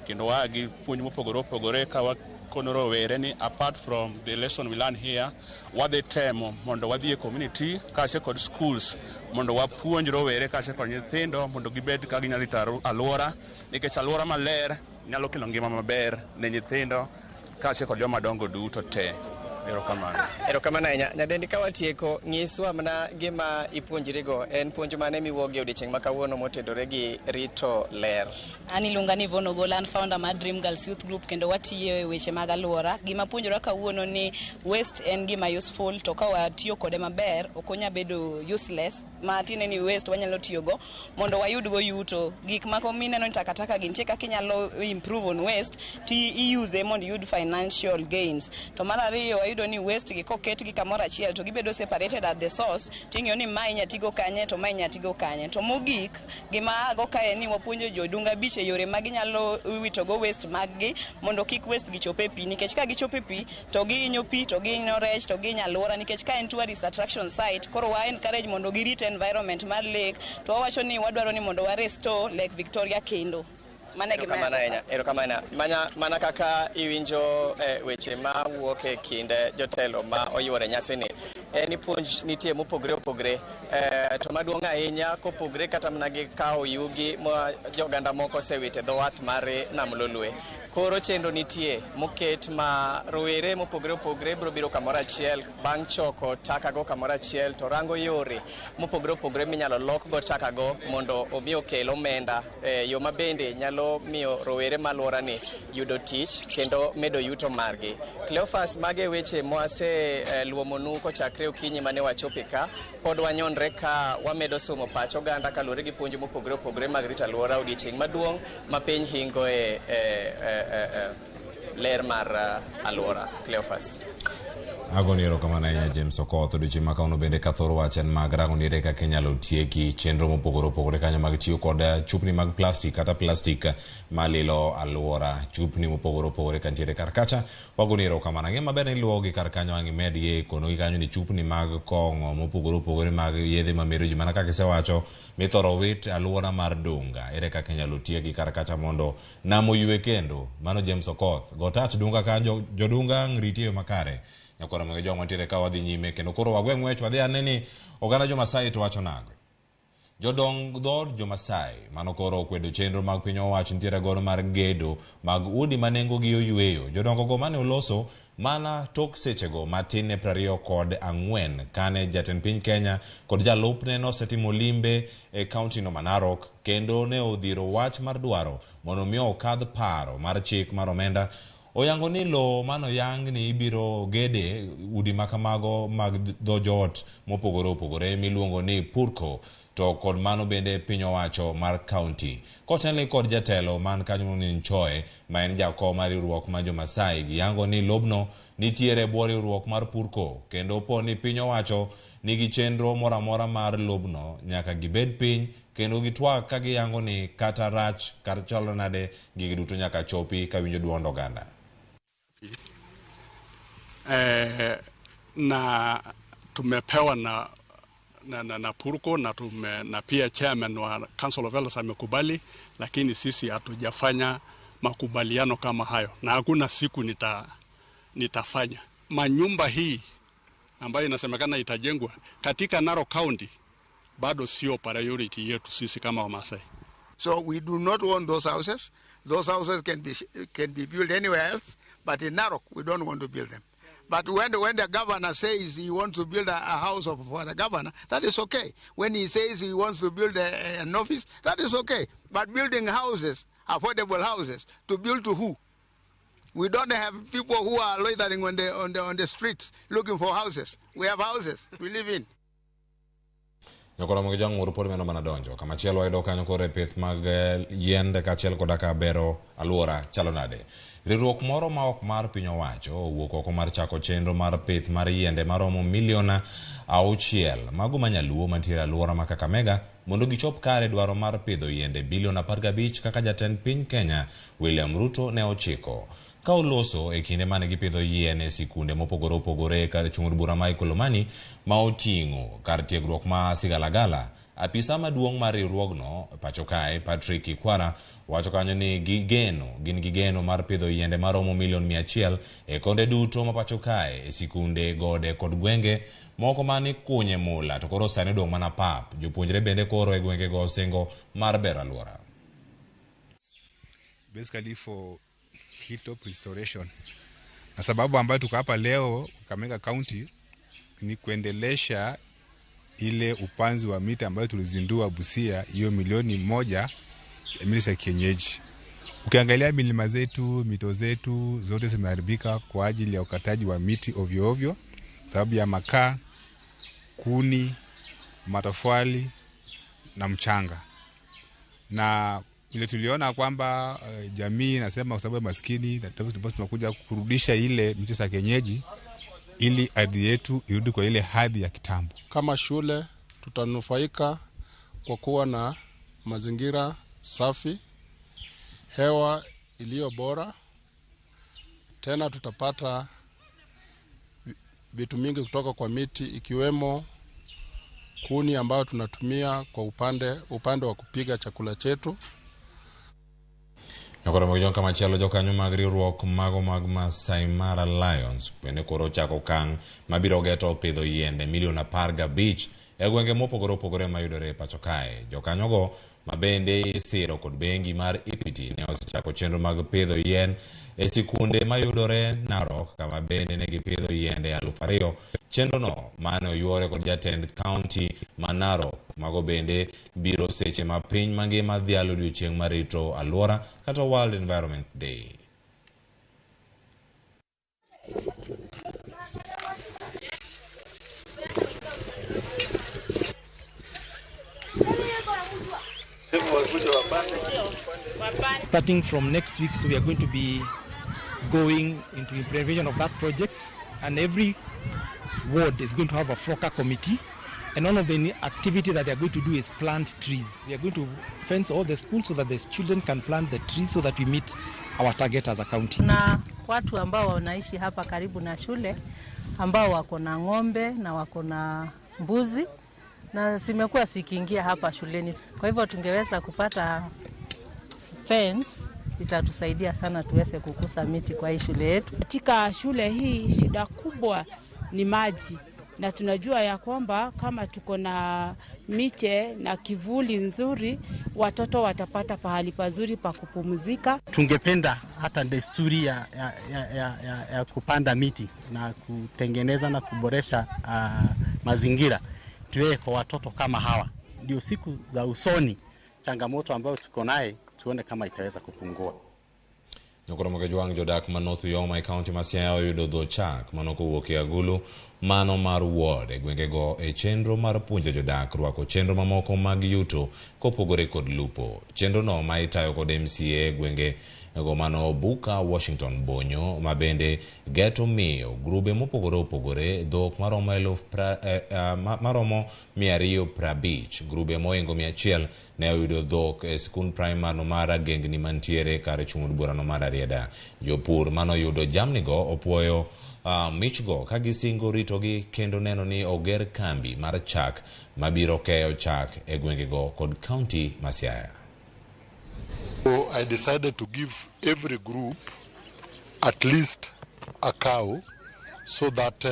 kendo waa gi puonj mopogore opogore ka wakono rowere ni apart from the lesson we learn here, wadhi temo mondo wadhi e community kaachiel kod schools mondo wapuonj rowere kaachiel kod nyithindo mondo gibed ka ginyalo rito alwora, nikech alwora maler nyalo kelo ngima maber ne nyithindo kaachiel kod joma dongo duto te. Erokamano. Erokamano ahinya. Nyadendi, ka watieko, nyiswa mana gima ipuonjrigo. En puonj mane miwuogie e odiochieng' ma kawuono motedore gi rito ler? An iluonga ni Yvonne Ogola, an founder mar Dream Girls Youth Group, kendo watiyo e weche mag alwora. Gima puonjora kawuono ni waste en gima useful, to ka watiyo kode maber ok onya bedo useless. Ma tiende ni waste wanyalo tiyogo mondo wayudgo yuto. Gik mako mineno ni takataka gi nitie kaka inyalo improve on waste ti iuse mondo iyud financial gains. To mar ariyo, wayudo ni waste gi koketgi kamoro achiel to gibedo separated at the source, ting'iyo ni ma inya tigo kanye to ma inya tigo kanye. To mogik, gima ago kae ni wapuonjo jodunga beach e yore ma ginyalo witogo waste mag gi mondo kik waste gi chop e pi, nikech ka gichopo e pi to gihinyo pi, to gihinyo rech, to gihinyo alwora, nikech ka en tourist attraction site. Koro wa encourage mondo girit environment mar lake, to wawacho ni wadwaro ni mondo wa restore Lake Victoria kendo. Mano e gima. Erokamano ahinya. Erokamano. Mana kaka iwinjo weche ma wuok e kind jotelo ma oyuoro e nyasini, en ni puonj nitie mopogore opogore. To maduong' ahinya kopogre kata mana gi kawo yugi ma joganda moko osewito e dho wath mar Nam Lolwe. Koro chenro nitie moket ma rowere mopogre opogre biro biro kamoro achiel bang' choko takago kamoro achiel to rango yore mopogre opogre minyalo lokgo takago mondo omi okel omenda yo ma bende nyalo miyo rowere ma alworani yudo tich kendo medo yuto margi. Cleophas, mage weche mwase luomonu kochakre okinyi mane wachope ka, pod wanyonre ka wamedo somo pach oganda kaluwore gi puonj mopogre opogre mag rito alwora odiechieng' maduong' ma piny hingo e ler mar alwora. Cleophas. Agoni erokamano ahinya James Okoth. Odiochieng' ma kawuono bende ka thor wach en mag rango ni ere kaka inyalo tieki chenro mopogore opogore kanyo mag tiyo kod chupni mag plastik kata plastik malilo alwora, chupni mopogore opogore kantiere kar kacha. Wagoni erokamano. Ang'e maber ni iluwogi kar kanyo ang' imedgi konogi kanyo ni chupni mag kong'o mopogore opogore mag yedhe mamero ji mana kaka isewacho mithoro wit alwora mar Dunga. Ere kaka inyalo tieki kar kacha mondo nam oywe kendo? Mano James Okoth. Go tach Dunga kanyo, jodunga ang' riti e yo makare. Nyakwara mag jwang' wantiere ka wadhi nyime kendo koro wagwe ng'wech wadhi ane ni oganda jo-Masai to wacho nang'o. Jodong dhood jo-Masai mano koro okwedo chenro mag piny owacho nitiere godo mar gedo mag udi ma nengogi oyweyo. Jodongo go mane oloso mana tok sechego matin ne 24 kane jatend piny Kenya kod jalupne nosetimo limbe e kaunti no ma Narok kendo ne odhiro wach mar dwaro mondo mi okadh paro mar chik mar omenda. Oyango ni lowo manoyang ni ibiro gede udi makamago mag dho joot mopogore opogore miluongo ni Purko to kod mano bende piny owacho mar kaunti. Kotelni kod jatelo man kanyo ni Nchoe ma en jakom mar riwruok mar jo-Masai giyango ni lobno nitiere e bwo riwruok mar Purko kendo po ni piny owacho nigi chenro moro amora mar lobno nyaka gibed piny kendo gitwak ka giyango ni kata rach kata chalo nade gigi duto nyaka chopi ka winjo duond oganda. Na tumepewa na Purko na pia chairman wa Council of Elders amekubali, lakini sisi hatujafanya makubaliano kama hayo na hakuna siku nitafanya. Manyumba hii ambayo inasemekana itajengwa katika Narok County bado sio priority yetu sisi kama Wamasai. So we do not want those houses. Those houses can be built anywhere else, but in Narok we don't want to build them. But when the governor says he wants to build a house for the governor, that is okay. When he says he wants to build an office, that is okay. But building houses, affordable houses, to build to who? We don't have people who are loitering on the streets looking for houses. We have houses we live in. Nyakora mag jang'ur pod meno mana donjo. Kamachielo wayudo kanyo koro e pith mag yiende kaachiel koda ka bero alwora chalo nade. Riwruok moro ma ok mar piny owacho owuok oko mar chako chenro mar pith mar yiende maromo milion 6 mago manyaluo mantiere alwora ma Kakamega mondo gichop kare dwaro mar pidho yiende bilion 15 kaka jatend piny Kenya William Ruto ne ochiko. Ka oloso e kinde mane gipidho yien e sikunde mopogore opogore kar chung' od bura ma Ikolomani ma oting'o kar tiegruok ma Sigalagala. Apisa maduong' mar riwruogno pacho kae Patrick Ikwara wacho kanyo ni gin gi geno mar pidho yiende maromo milion 100 e konde duto ma pacho kae e sikunde, gode kod gwenge moko mane kunye mula to koro sani odong' mana pap. Jopuonjre bende koro e gwengego osingo mar bero alwora. Basically for hilltop restoration. Na sababu ambayo tuko hapa leo Kakamega County ni kuendelesha ile upanzi wa miti ambayo tulizindua Busia, hiyo milioni 1 ya miti ya kienyeji. Ukiangalia milima zetu, mito zetu zote zimeharibika kwa ajili ya ukataji wa miti ovyo ovyo, sababu ya makaa, kuni, matofali na mchanga. Na ile tuliona kwamba jamii inasema kwa sababu maskini tunakuja kurudisha ile miti za kienyeji ili ardhi yetu irudi kwa ile hadhi ya kitambo. Kama shule tutanufaika kwa kuwa na mazingira safi, hewa iliyo bora, tena tutapata vitu mingi kutoka kwa miti ikiwemo kuni ambayo tunatumia kwa upande wa kupiga chakula chetu. Nyakoro mag jong kamachielo jokanyo mag riwruok mago mag Masai Mara Lions bende koro ochako okang' mabiro geto pidho yiende milion 15 e gwenge mopogore opogore mayudore e pacho kae. Jokanyogo ma bende isiro kod bengi mar Equity ne osechako chenro mag pidho yien e sikunde mayudore Narok kama bende ne gipidho yiende 2000. Chenrono mane oyuore kod jatend kaunti ma Narok. Mago bende biro seche ma piny mangima dhialo odiochieng' mar rito alwora kata World Environment Day. Starting from next week, so we are going to be going into implementation of that project, and every ward is going to have a FROCA committee, and one of the activity that they are going to do is plant trees. We are going to fence all the schools so that the children can plant the trees so that we meet our target as a county. Na watu ambao wanaishi hapa karibu na shule ambao wako na ng'ombe na wako na mbuzi na zimekuwa zikiingia hapa shuleni. Kwa hivyo tungeweza kupata fence, itatusaidia sana tuweze kukusa miti kwa hii shule yetu. Katika shule hii shida kubwa ni maji, na tunajua ya kwamba kama tuko na miche na kivuli nzuri, watoto watapata pahali pazuri pa kupumzika. Tungependa hata desturi ya kupanda miti na kutengeneza na kuboresha mazingira tuwe kwa watoto kama hawa, ndio siku za usoni changamoto ambayo tuko naye tuone kama itaweza kupungua. Nyokoro Jwang' jodak ma North Uyoma e kaunti ma Siaya oyudo dho chak mano kowuok e agulu mano mar ward e gwengego e chenro mar puonjo jodak rwako chenro mamoko mag yuto kopogore kod lupo. Chenro no ma itayo kod MCA e gwenge go mano Buka Washington Bonyo ma bende geto miyo grube mopogore opogore dhok maromo 250. Grube moingo 100 ne oyudo dhok e sikund primar no mar Agengni mantiere kar chung' od bura no mar Rarieda. Jopur manoyudo jamnigo opuoyo michgo ka gisingo ritogi kendo neno ni oger kambi mar chak mabiro keyo chak e gwengego kod kaunti ma Siaya. So I decided to give every group at least a cow so that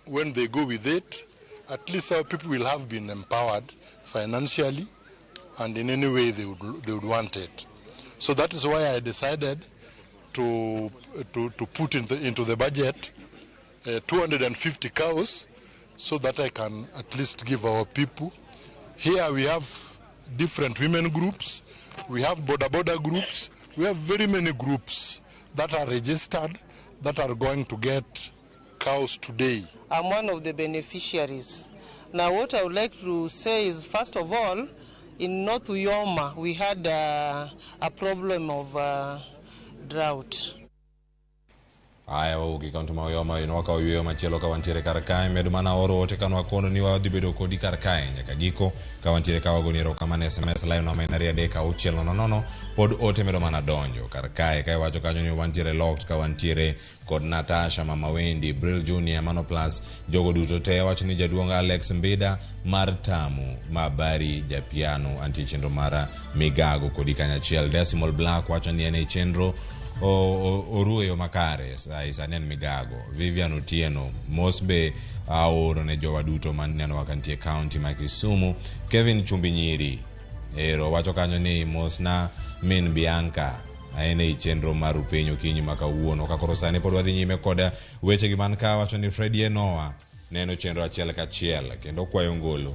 when they go with it, at least our people will have been empowered financially and in any way they would want it. So that is why I decided to put into the budget 250 cows so that I can at least give our people. Here we have different women groups, we have boda boda groups, we have very many groups that are registered that are going to get cows today. I'm one of the beneficiaries. Now what I would like to say is, first of all, in North Uyoma we had a problem of drought. Aya wawuok e kaunti ma Uyoma ino wakawo yweyo machielo ka wantiere kar kae. Med mana oro ote ka nwakono ni wadhi bedo kodi kar kae nyaka giko ka wantiere ka wagoni erokamano. SMS line no ma en 236 00 pod ote medo mana donjo kar kae ka iwacho kanyo ni wantiere locked ka wantiere kod Natasha, Mama Wendy, Bril Junior, Mano Plus, jogo duto te wacho ni jaduong' Alex Mbida mar Tamu Mabari Japiano antie chenro mar Migago kodi kanyachiel. Decimal Black wacho ni en e chenro orueyo makare sani en Migago. Vivian Otieno mos be aoro ne jowa duto manenowa kantie kaunti ma Kisumu. Kevin Chumbi Nyiri ero wacho kanyo ni mosna min Bianca en ei chenro mar Upenyo okinyi ma kawuono. Ka koro sani pod wadhi nyime kod wechegi man ka wacho ni Freddy Enoa neno chenro achiel kachiel kendo kwayo ngolo.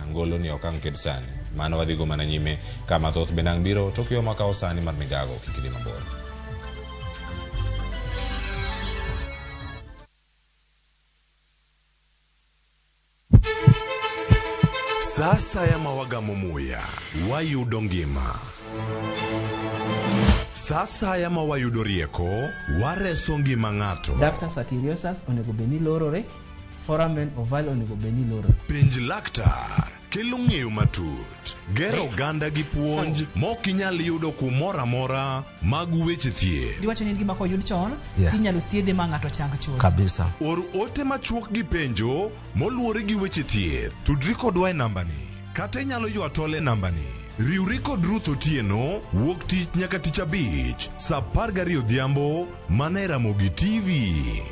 Ngolo ni ok ang' ket sani, mano wadhi go mana nyime kama thoth bende ang' biro tok yo makawo sani mar Migago. Kik idhi mabor. Sasa ya mawagamo muya wayudo ngima. Sasa ya mawayudo rieko wareso ngima ng'ato. Ductus arteriosus onego bed ni lorore, foramen ovale onego bed ni lorore. Penj laktar kelo ng'eyo matut, gero oganda gi puonj mok inyal yudo kumoro amora mag weche thieth. Diwacho ni en gima koyud chon, Yeah. tinyalo thiedhe ma ng'ato chang chuth. Kabisa. Or ote machuok gi penjo moluwore gi weche thieth. Tudri kodwa e nambani kata inyalo ywa tol e nambani. Riwri kod Ruth Otieno wuok tich nyaka tich abich saa 12 odhiambo mana e Ramogi TV.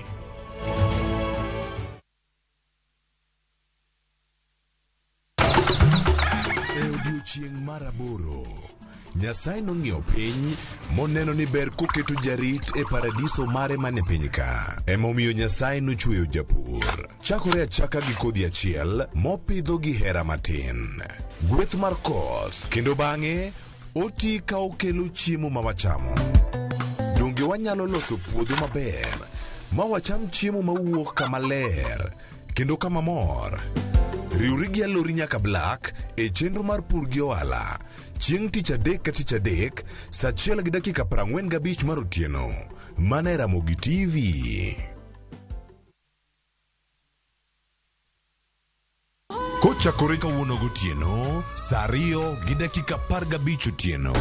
Odiochieng' mar aboro, Nyasaye nong'iyo piny moneno ni ber koketo jarit e paradiso mare mane piny ka. Emomiyo Nyasaye nochweyo japur. Chakore achaka gi kodhi achiel mopidho gi hera matin. Gweth mar koth kendo bang'e oti ka okelo chiemo ma wachamo. Donge wanyalo loso puodho maber ma wacham chiemo mawuok kama ler kendo kama mor? Riwri gi Alori nyaka Black e chenro mar pur gi ohala chieng' tich adek ka tich adek saa achiel gi dakika 45 mar otieno mana e Ramogi TV. Kochakore kawuono gotieno saa 2 gi dakika 15 otieno.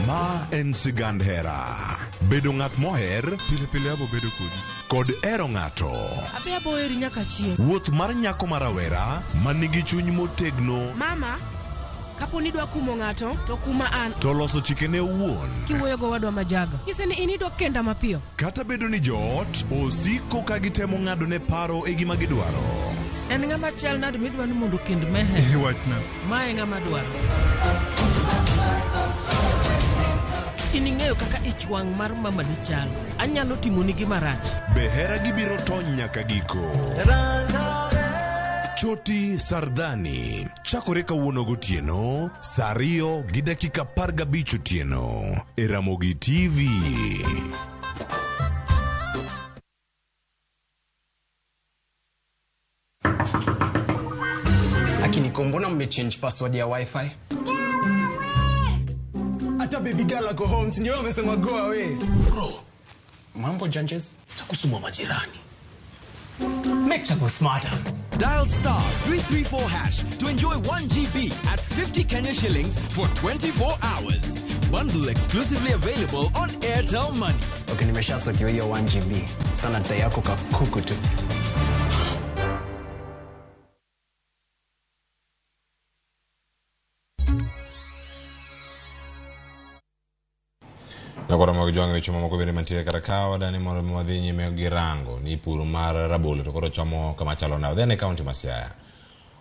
Ma en sigand hera. Bedo ng'at moher Pile pile abo bedo kodi. kod hero ng'ato. Abe abo heri nyaka chieng'. Wuoth mar nyako ma rawera ma nigi chuny motegno Mama, kapo ni idwa kumo ng'ato, to kuma an. to loso chikene owuon. Kiwuoyo gowadwa majaga. Nyise ni in idwa kenda mapiyo. Kata bedo ni joot osiko ka gitemo ng'ado ne paro e gima gidwaro. En ng'ama chal nade midwa ni mondo okend Meher? Wachna. Ma e ng'ama dwaro. In ing'eyo kaka ich wang' mar mamani chal. Anyalo timoni gima rach. Be hera gibiro tony nyaka giko? Choti Sardani chakore kawuono gotieno saa 2 gi dakika 15 otieno e Ramogi TV. Lakini mbona mmechange password ya wifi? Hata baby girl ako home, si ndio amesema go away. Bro, mambo janjes, takusuma majirani. Make Chapo smarter. Dial star 334 hash to enjoy 1 GB at 50 Kenya shillings for 24 hours. Bundle exclusively available on Airtel Money. Okay, nimeshasotiwa hiyo 1 GB. Sana tai yako kakuku tu. Nyakoro mag jwang' weche mamoko bende mantie kar ka wadani mondo mi wadhi nyime gi rango ni pur mar rabolo to koro chomo kama chalo nade. Wadhi ane kaunti ma Siaya.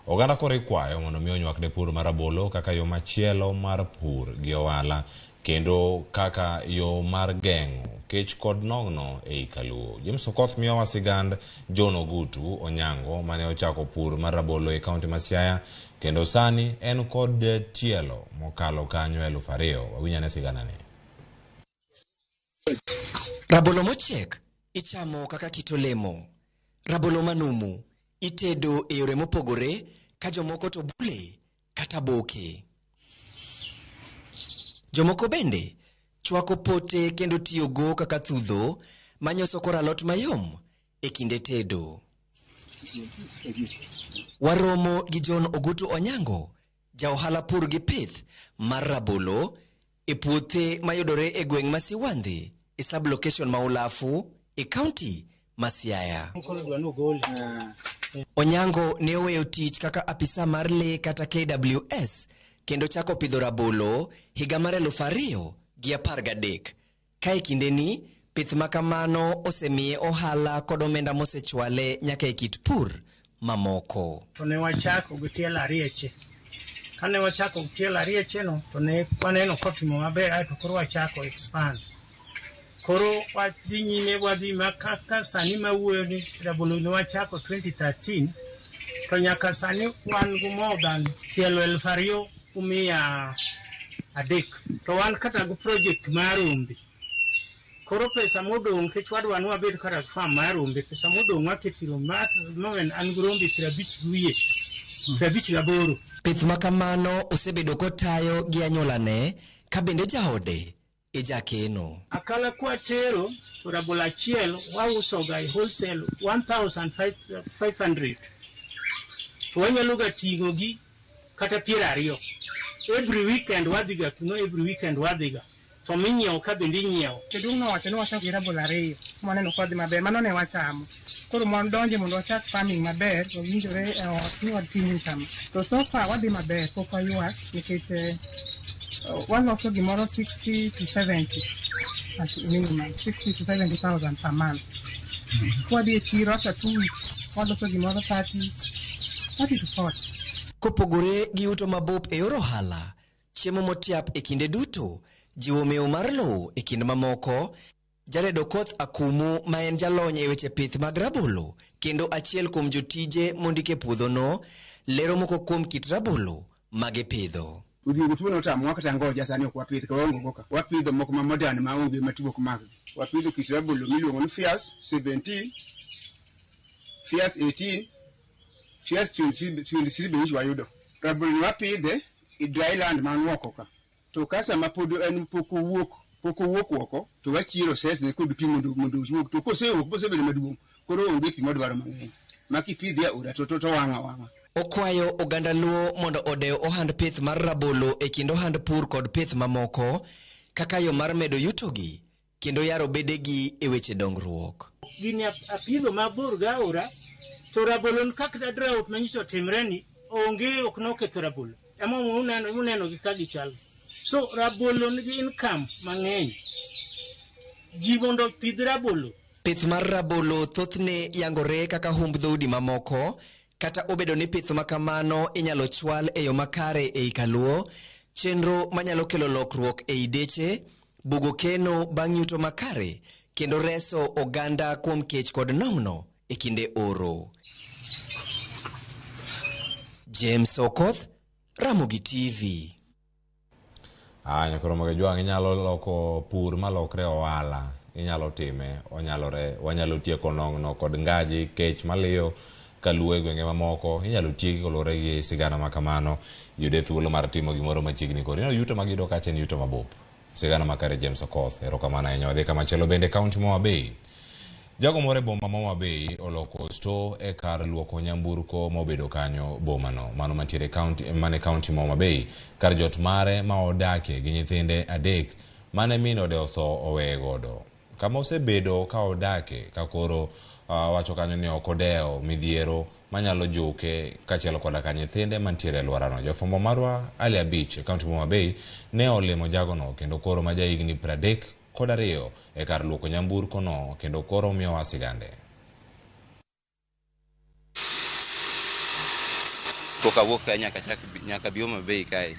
Oganda koro ikwayo mondo mi onywak ne pur mar rabolo kaka yo machielo mar pur gi ohala kendo kaka yo mar geng'o kech kod nogno ei Kaluo. James Okoth miyowa sigand John Ogutu Onyango mane ochako pur mar rabolo e kaunti ma Siaya kendo sani en kod tielo mokalo kanyo 2000. Wawinj ane siganane. Rabolo mochiek ichamo kaka kit olemo. Rabolo manumu itedo e yore mopogore ka jomoko to bule kata boke. Jomoko bende chwako pote kendo tiyogo kaka thudho manyoso kor alot mayom e kinde tedo. Waromo gi John Ogutu Onyango, ja ohala pur gi pith mar rabolo e puothe mayudore e gweng' ma Siwandhi e sub-location ma Ulafu e kaunti ma Siaya. Onyango ne oweyo tich kaka apisa mar lee kata KWS kendo chako pidho rabolo higa mar 2013. Ka e kindeni, pith ma kamano osemiye ohala kod omenda mosechwale nyaka e kit pur mamoko. To ne wachako gi tielo arieche. Kane wachako gi tielo arieche no, to ne waneno kotimo maber, aeto koro wachako expand. Koro wadhi nyime wadhi ma kaka sani mawuoyo ni rabolo ne wachako 2013 to nyaka sani wan gi more than tielo 2300 to wan kata gi project mar rombe. Koro pesa modong' nikech wadwa ni wabed kata gi farm mar rombe, pesa modong' waketo e rombe. Moment an gi rombe 58. 58. Pith ma kamano osebedo kotayo gi anyuolane ka bende jaode e jakeno. Akala kwatero to rabolo achiel wausoga e wholesale 1500 to wanyalo ga ting'o gi kata 20. Every weekend wadhiga kuno, every weekend wadhiga. To minyiewo ka bende inyiewo. Jaduong' nowacho ni wachako gi rabolo ariyo mwaneno kodhi maber, mano ne wachamo. Koro mwadonje mondo wachak farming maber, wawinjore e ot ni watim kama. To so far wadhi maber, pok waywak nikech waloso gimoro 60 to 70 at minimum, 60 to 70,000 per month. Kwadhi e chiro after 2 weeks, waloso gimoro 30 to 40. Kopogore gi yuto mabup e yor ohala, chiemo motiap e kinde duto, jiwo mewo mar lowo e kind mamoko, Jared Okoth Akumu ma en jalony e weche pith mag rabolo kendo achiel kuom jotije mondike puodhono, lero moko kuom kit rabolo ma gipidho. Odhiambo tuo notamowa kata ngoja sani ok wapidh ka waonge go ka. Wapidho moko ma modern ma onge ma tuo ok makgi. Wapidho kit rabolo miluongo ni Fierce 17, Fierce 18, Fierce 23 be nyocha wayudo. Rabolo ni wapidhe e dry land man oko ka. To ka sama pod en pok owuok pok owuok oko to wachiero sesne kod pi mondo mondo owuog. To kosewuok bosebedo maduong' koro onge pi modwaro mang'eny. Ma kipidhe e aora to to wang' awang'a. Okwayo oganda Luo mondo odew ohand pith mar rabolo e kind ohand pur kod pith mamoko kaka yo mar medo yutogi kendo yaro bedegi e weche dongruok. Gini apidho mabor gi aora to rabolo kaka drought manyiso otimre ni onge ok noketho rabolo. Emomiyo uneno uneno gi ka gichal. So rabolo nigi income mang'eny. Ji mondo opidh rabolo. Pith mar rabolo thothne yangore kaka humb dhoudi mamoko, kata obedo ni pith ma kamano inyalo chwal e yo makare ei Kaluo, chenro manyalo kelo lokruok ei deche, bugo keno bang' yuto makare, kendo reso oganda kuom kech kod nong'no e kinde oro. James Okoth, Ramogi TV. Aya koro Magajwang' inyalo loko pur malokre ohala, inyalo time, onyalore, wanyalo tieko nong'no kod ngaji, kech maliyo kaluo e gwenge mamoko, inyalo tieki koluwore gi sigana ma kamano, yude thuolo mar timo gimoro machiegni kodi. Ineno yuto magiyudo kacha en yuto mabup. Sigana makare James Okoth, erokamano ahinya. Wadhi kamachielo bende kaunti ma Homa Bay. Jago moro e boma ma Homa Bay oloko sto e kar luoko nyamburko ma obedo kanyo bomano. Mano mantiere kaunti, mane kaunti ma Homa Bay. Kar jot mare ma odakie gi nyithinde adek mane min ode otho oweye godo. Kama osebedo ka odake ka koro wacho kanyo ni ok odewo midhiero manyalo juke kaachiel koda ka nyithinde mantiere e alworano. Jafwambo marwa Ali Abich e kaunti ma Homa Bay ne olimo jagono kendo koro ma jahigni 32 e kar luoko nyamburko no kendo koro miyowa sigande. Pok awuok kae nyaka chak nyaka bi Homa Bay kae.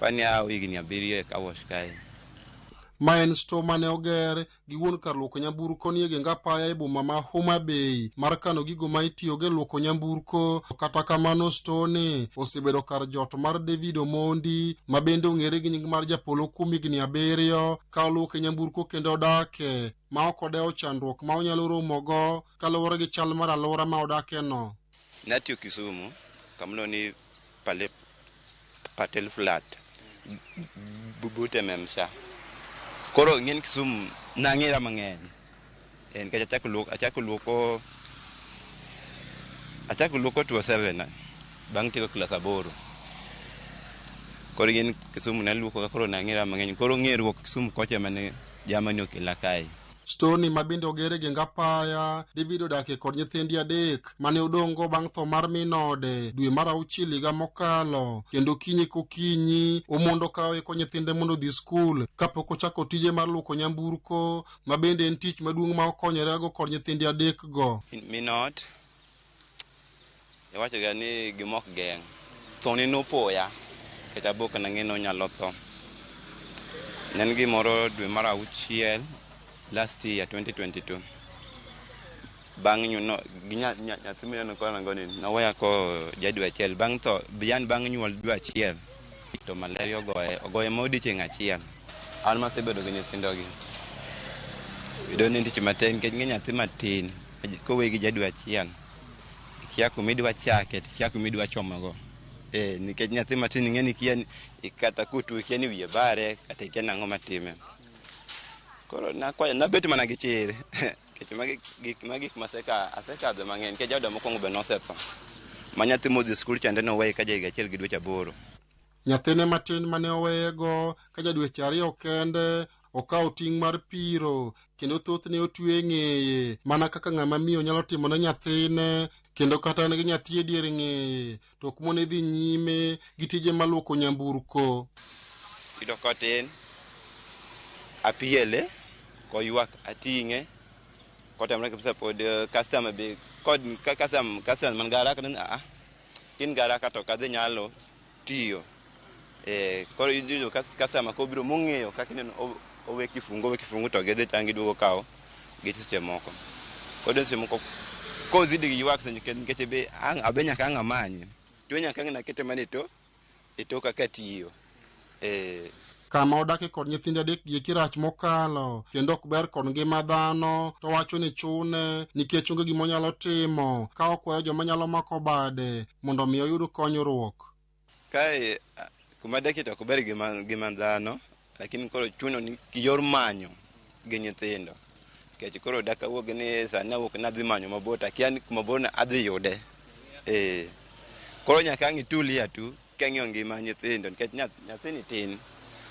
Pani awo higni 7 e car wash kae. Ma en sto mane oger gi wuon kar luoko nyamburko nie geng apaya e boma ma Homa Bay mar kano gigo ma itiyogo e luoko nyamburko. Kata kamano sto ni osebedo kar jot mar David Omondi ma bende ong'ere gi nying mar Japolo kuom higni 7 ka oluoke nyamburko kendo odake ma ok odewo chandruok ma onyalo romogo kaluwore gi chal mar alwora ma odakeno. Natiyo Kisumu kamano ni Pale Patel Flat bute Memsha. Koro ng'en Kisumu nang'era mang'eny. En nikech achako luoko 27 bang' tieko klas 8. Koro ng'en Kisumu naluoko ka koro nang'era mang'eny. Koro ng'eruok Kisumu kocha mane jamani okela kae. Stoni ma bende oger e geng apaya, David odakie kod nyithindi 3 mane odong'go bang' tho mar min ode dwe mar 6 higa mokalo, kendo okinyi kokinyi omondo ka oiko nyithinde mondo odhi skul kapok ochako tije mar luoko nyamburko ma bende en tich maduong' ma okonyorego kod nyithindi 3 go. Min ot iwacho ga ni gima ok geng', thone nopoya nikech abok nang'e ni onyalo tho. Ne en gimoro dwe mar 6 last year 2022. Bang' nyuno gi nyathi mineno kona go ni noweya ko ja dwe achiel bang' tho yani bang' nyuol dwe achiel to malaria ogoye ma odiochieng' achiel. An masebedo gi nyithindo gi yudo ni tich matek nikech ng'e nyathi matin koweyi gi ja dwe achiel ikia kuma idwa chake to ikia kuma idwa chomogo. Nikech nyathi matin ing'e ni ikia kata kotuo ikia ni wiye bare kata ikia nang'o matime. Koro nakwayo nabet mana gi chir nikech magi gik ma asekadho mang'eny nikech jaoda mokwongo be nosetho. Ma nyathi modhi skul chande noweye ka ja higa 1 gi dweche 8. Nyathine matin mane oweyego ka ja dweche 2 kende okawo ting' mar piro kendo thothne otwe ng'eye mana kaka ng'ama miyo nyalo timo ne nyathine kendo kata en gi nyathi e dier ng'eye to ok mone dhi nyime gi tije maluoko nyamburko. Yudo kotin apiele koywak ating'e kotamre kabisa pod customer be kod customer man gi haraka ni a Kin gi haraka to ok adhi nyalo tiyo. Koro iyudo customer kobiro mong'eyo kaka ineno owe kifungu owe kifungu to gidhi tang' giduogo kawo geche seche moko. Koro seche moko kozidi gi ywak nikech be ang' abe nyaka ang' amanye. To nyaka ang' nakete mana e to e toka katiyo. Kama odake kod nyithinde adek gi eki rach mokalo kendo ok ber kod ngima dhano to wacho ni chune nikech onge gima onyalo timo ka okwayo joma nyalo mako bade mondo mi oyud konyruok. Kae kuma adakie to ok ber gi ngima dhano lakini koro chuno ni yor manyo gi nyithindo. Nikech koro dak awuog ni sani awuok ni adhi manyo mabor to akia ni kuma bor no adhi yude. Koro nyaka ang' itulia tu kang'iyo ngima nyithindo nikech nyathini tin.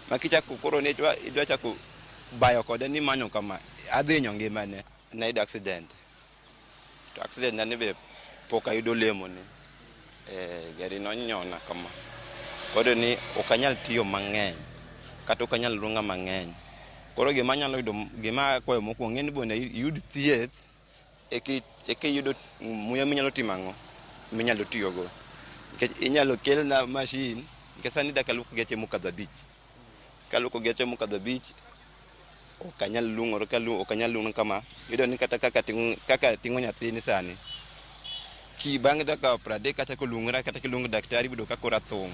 Ma kichako koro ni idwa chako bayo kode ni manyo kama adhi hinyo ngimane. Nayudo accident. To accident na ni be pok ayudo lemone. Gari nonyona kama. Koro ni ok anyal tiyo mang'eny kata ok anyal luonga mang'eny. Koro gima anyalo yudo gima akwayo mokwongo en ni bende iyud thieth eka iyudo muya minyalo timo ang'o? Minyalo tiyogo. Nikech inyalo kelna machine nikech sani dak aluok geche mokadho abich. Kaluoko geche mokadho abich ok anyal luongore ok anyal luongore kama. Iyudo ni kata kaka ting'o nyathini sani ki bang' dakika 30 kachako luongora kata kiluongo daktari iboyudo ka koro athung'.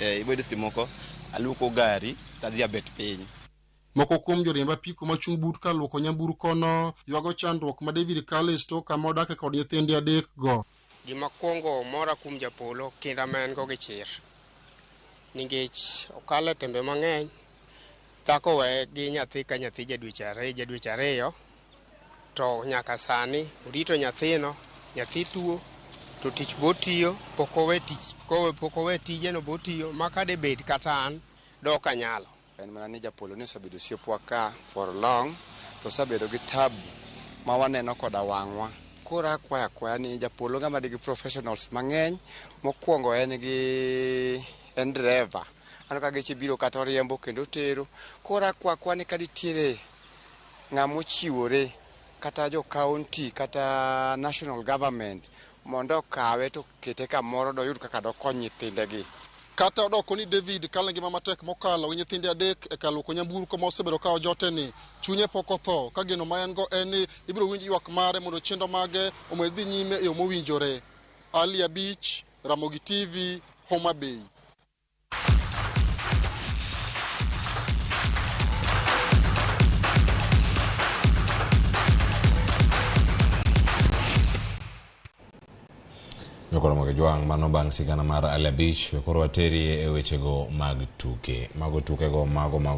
Iboyudo seche moko aluoko gari tadhi abet piny. Moko kuom joriemb apiko machung' but kar luoko nyamburkono ywago chandruok ma David kalo e sto kama odake kod nyithinde adek go. Gima kwongo mora kuom Japolo kinda ma en go gi chir. Nikech okalo e tembe mang'eny, dhako oweye gi nyathi ka nyathi ja dweche ariyo, to nyaka sani orito nyathino, nyathi tuo, to tich botiyo, pok owe tich, pok owe tijeno botiyo, ma kade bed kata an, dok anyalo. En mana ni Japolo ni osebedo osiepwa ka for long, to osebedo gi tabu ma waneno koda wang'wa. Koro akwayo akwaya ni Japolo ng'ama nigi professionals mang'eny, mokwongo en gi en driver. Aneno ka geche biro kata oriembo kendo otero. Koro akwayo akwaya ni ka nitiere ng'ama ochiwore kata jo county kata national government mondo okawe to kete kamoro doyud kaka dokony nyithinde gi. Kata odoko ni David kalo e ngima matek mokalo gi nyithinde adek e kar luoko nyamburko ma osebedo ka ojote ni chunye pok otho ka geno ma en go en ni ibiro winj ywak mare mondo chenro mage omed dhi nyime e yo mowinjore. Ali Abich, Ramogi TV, Homa Bay. Nyokoro mag jwang' mano bang' sigana mar Ali Abich koro wateri e wechego mag tuke. Mago tukego mago mag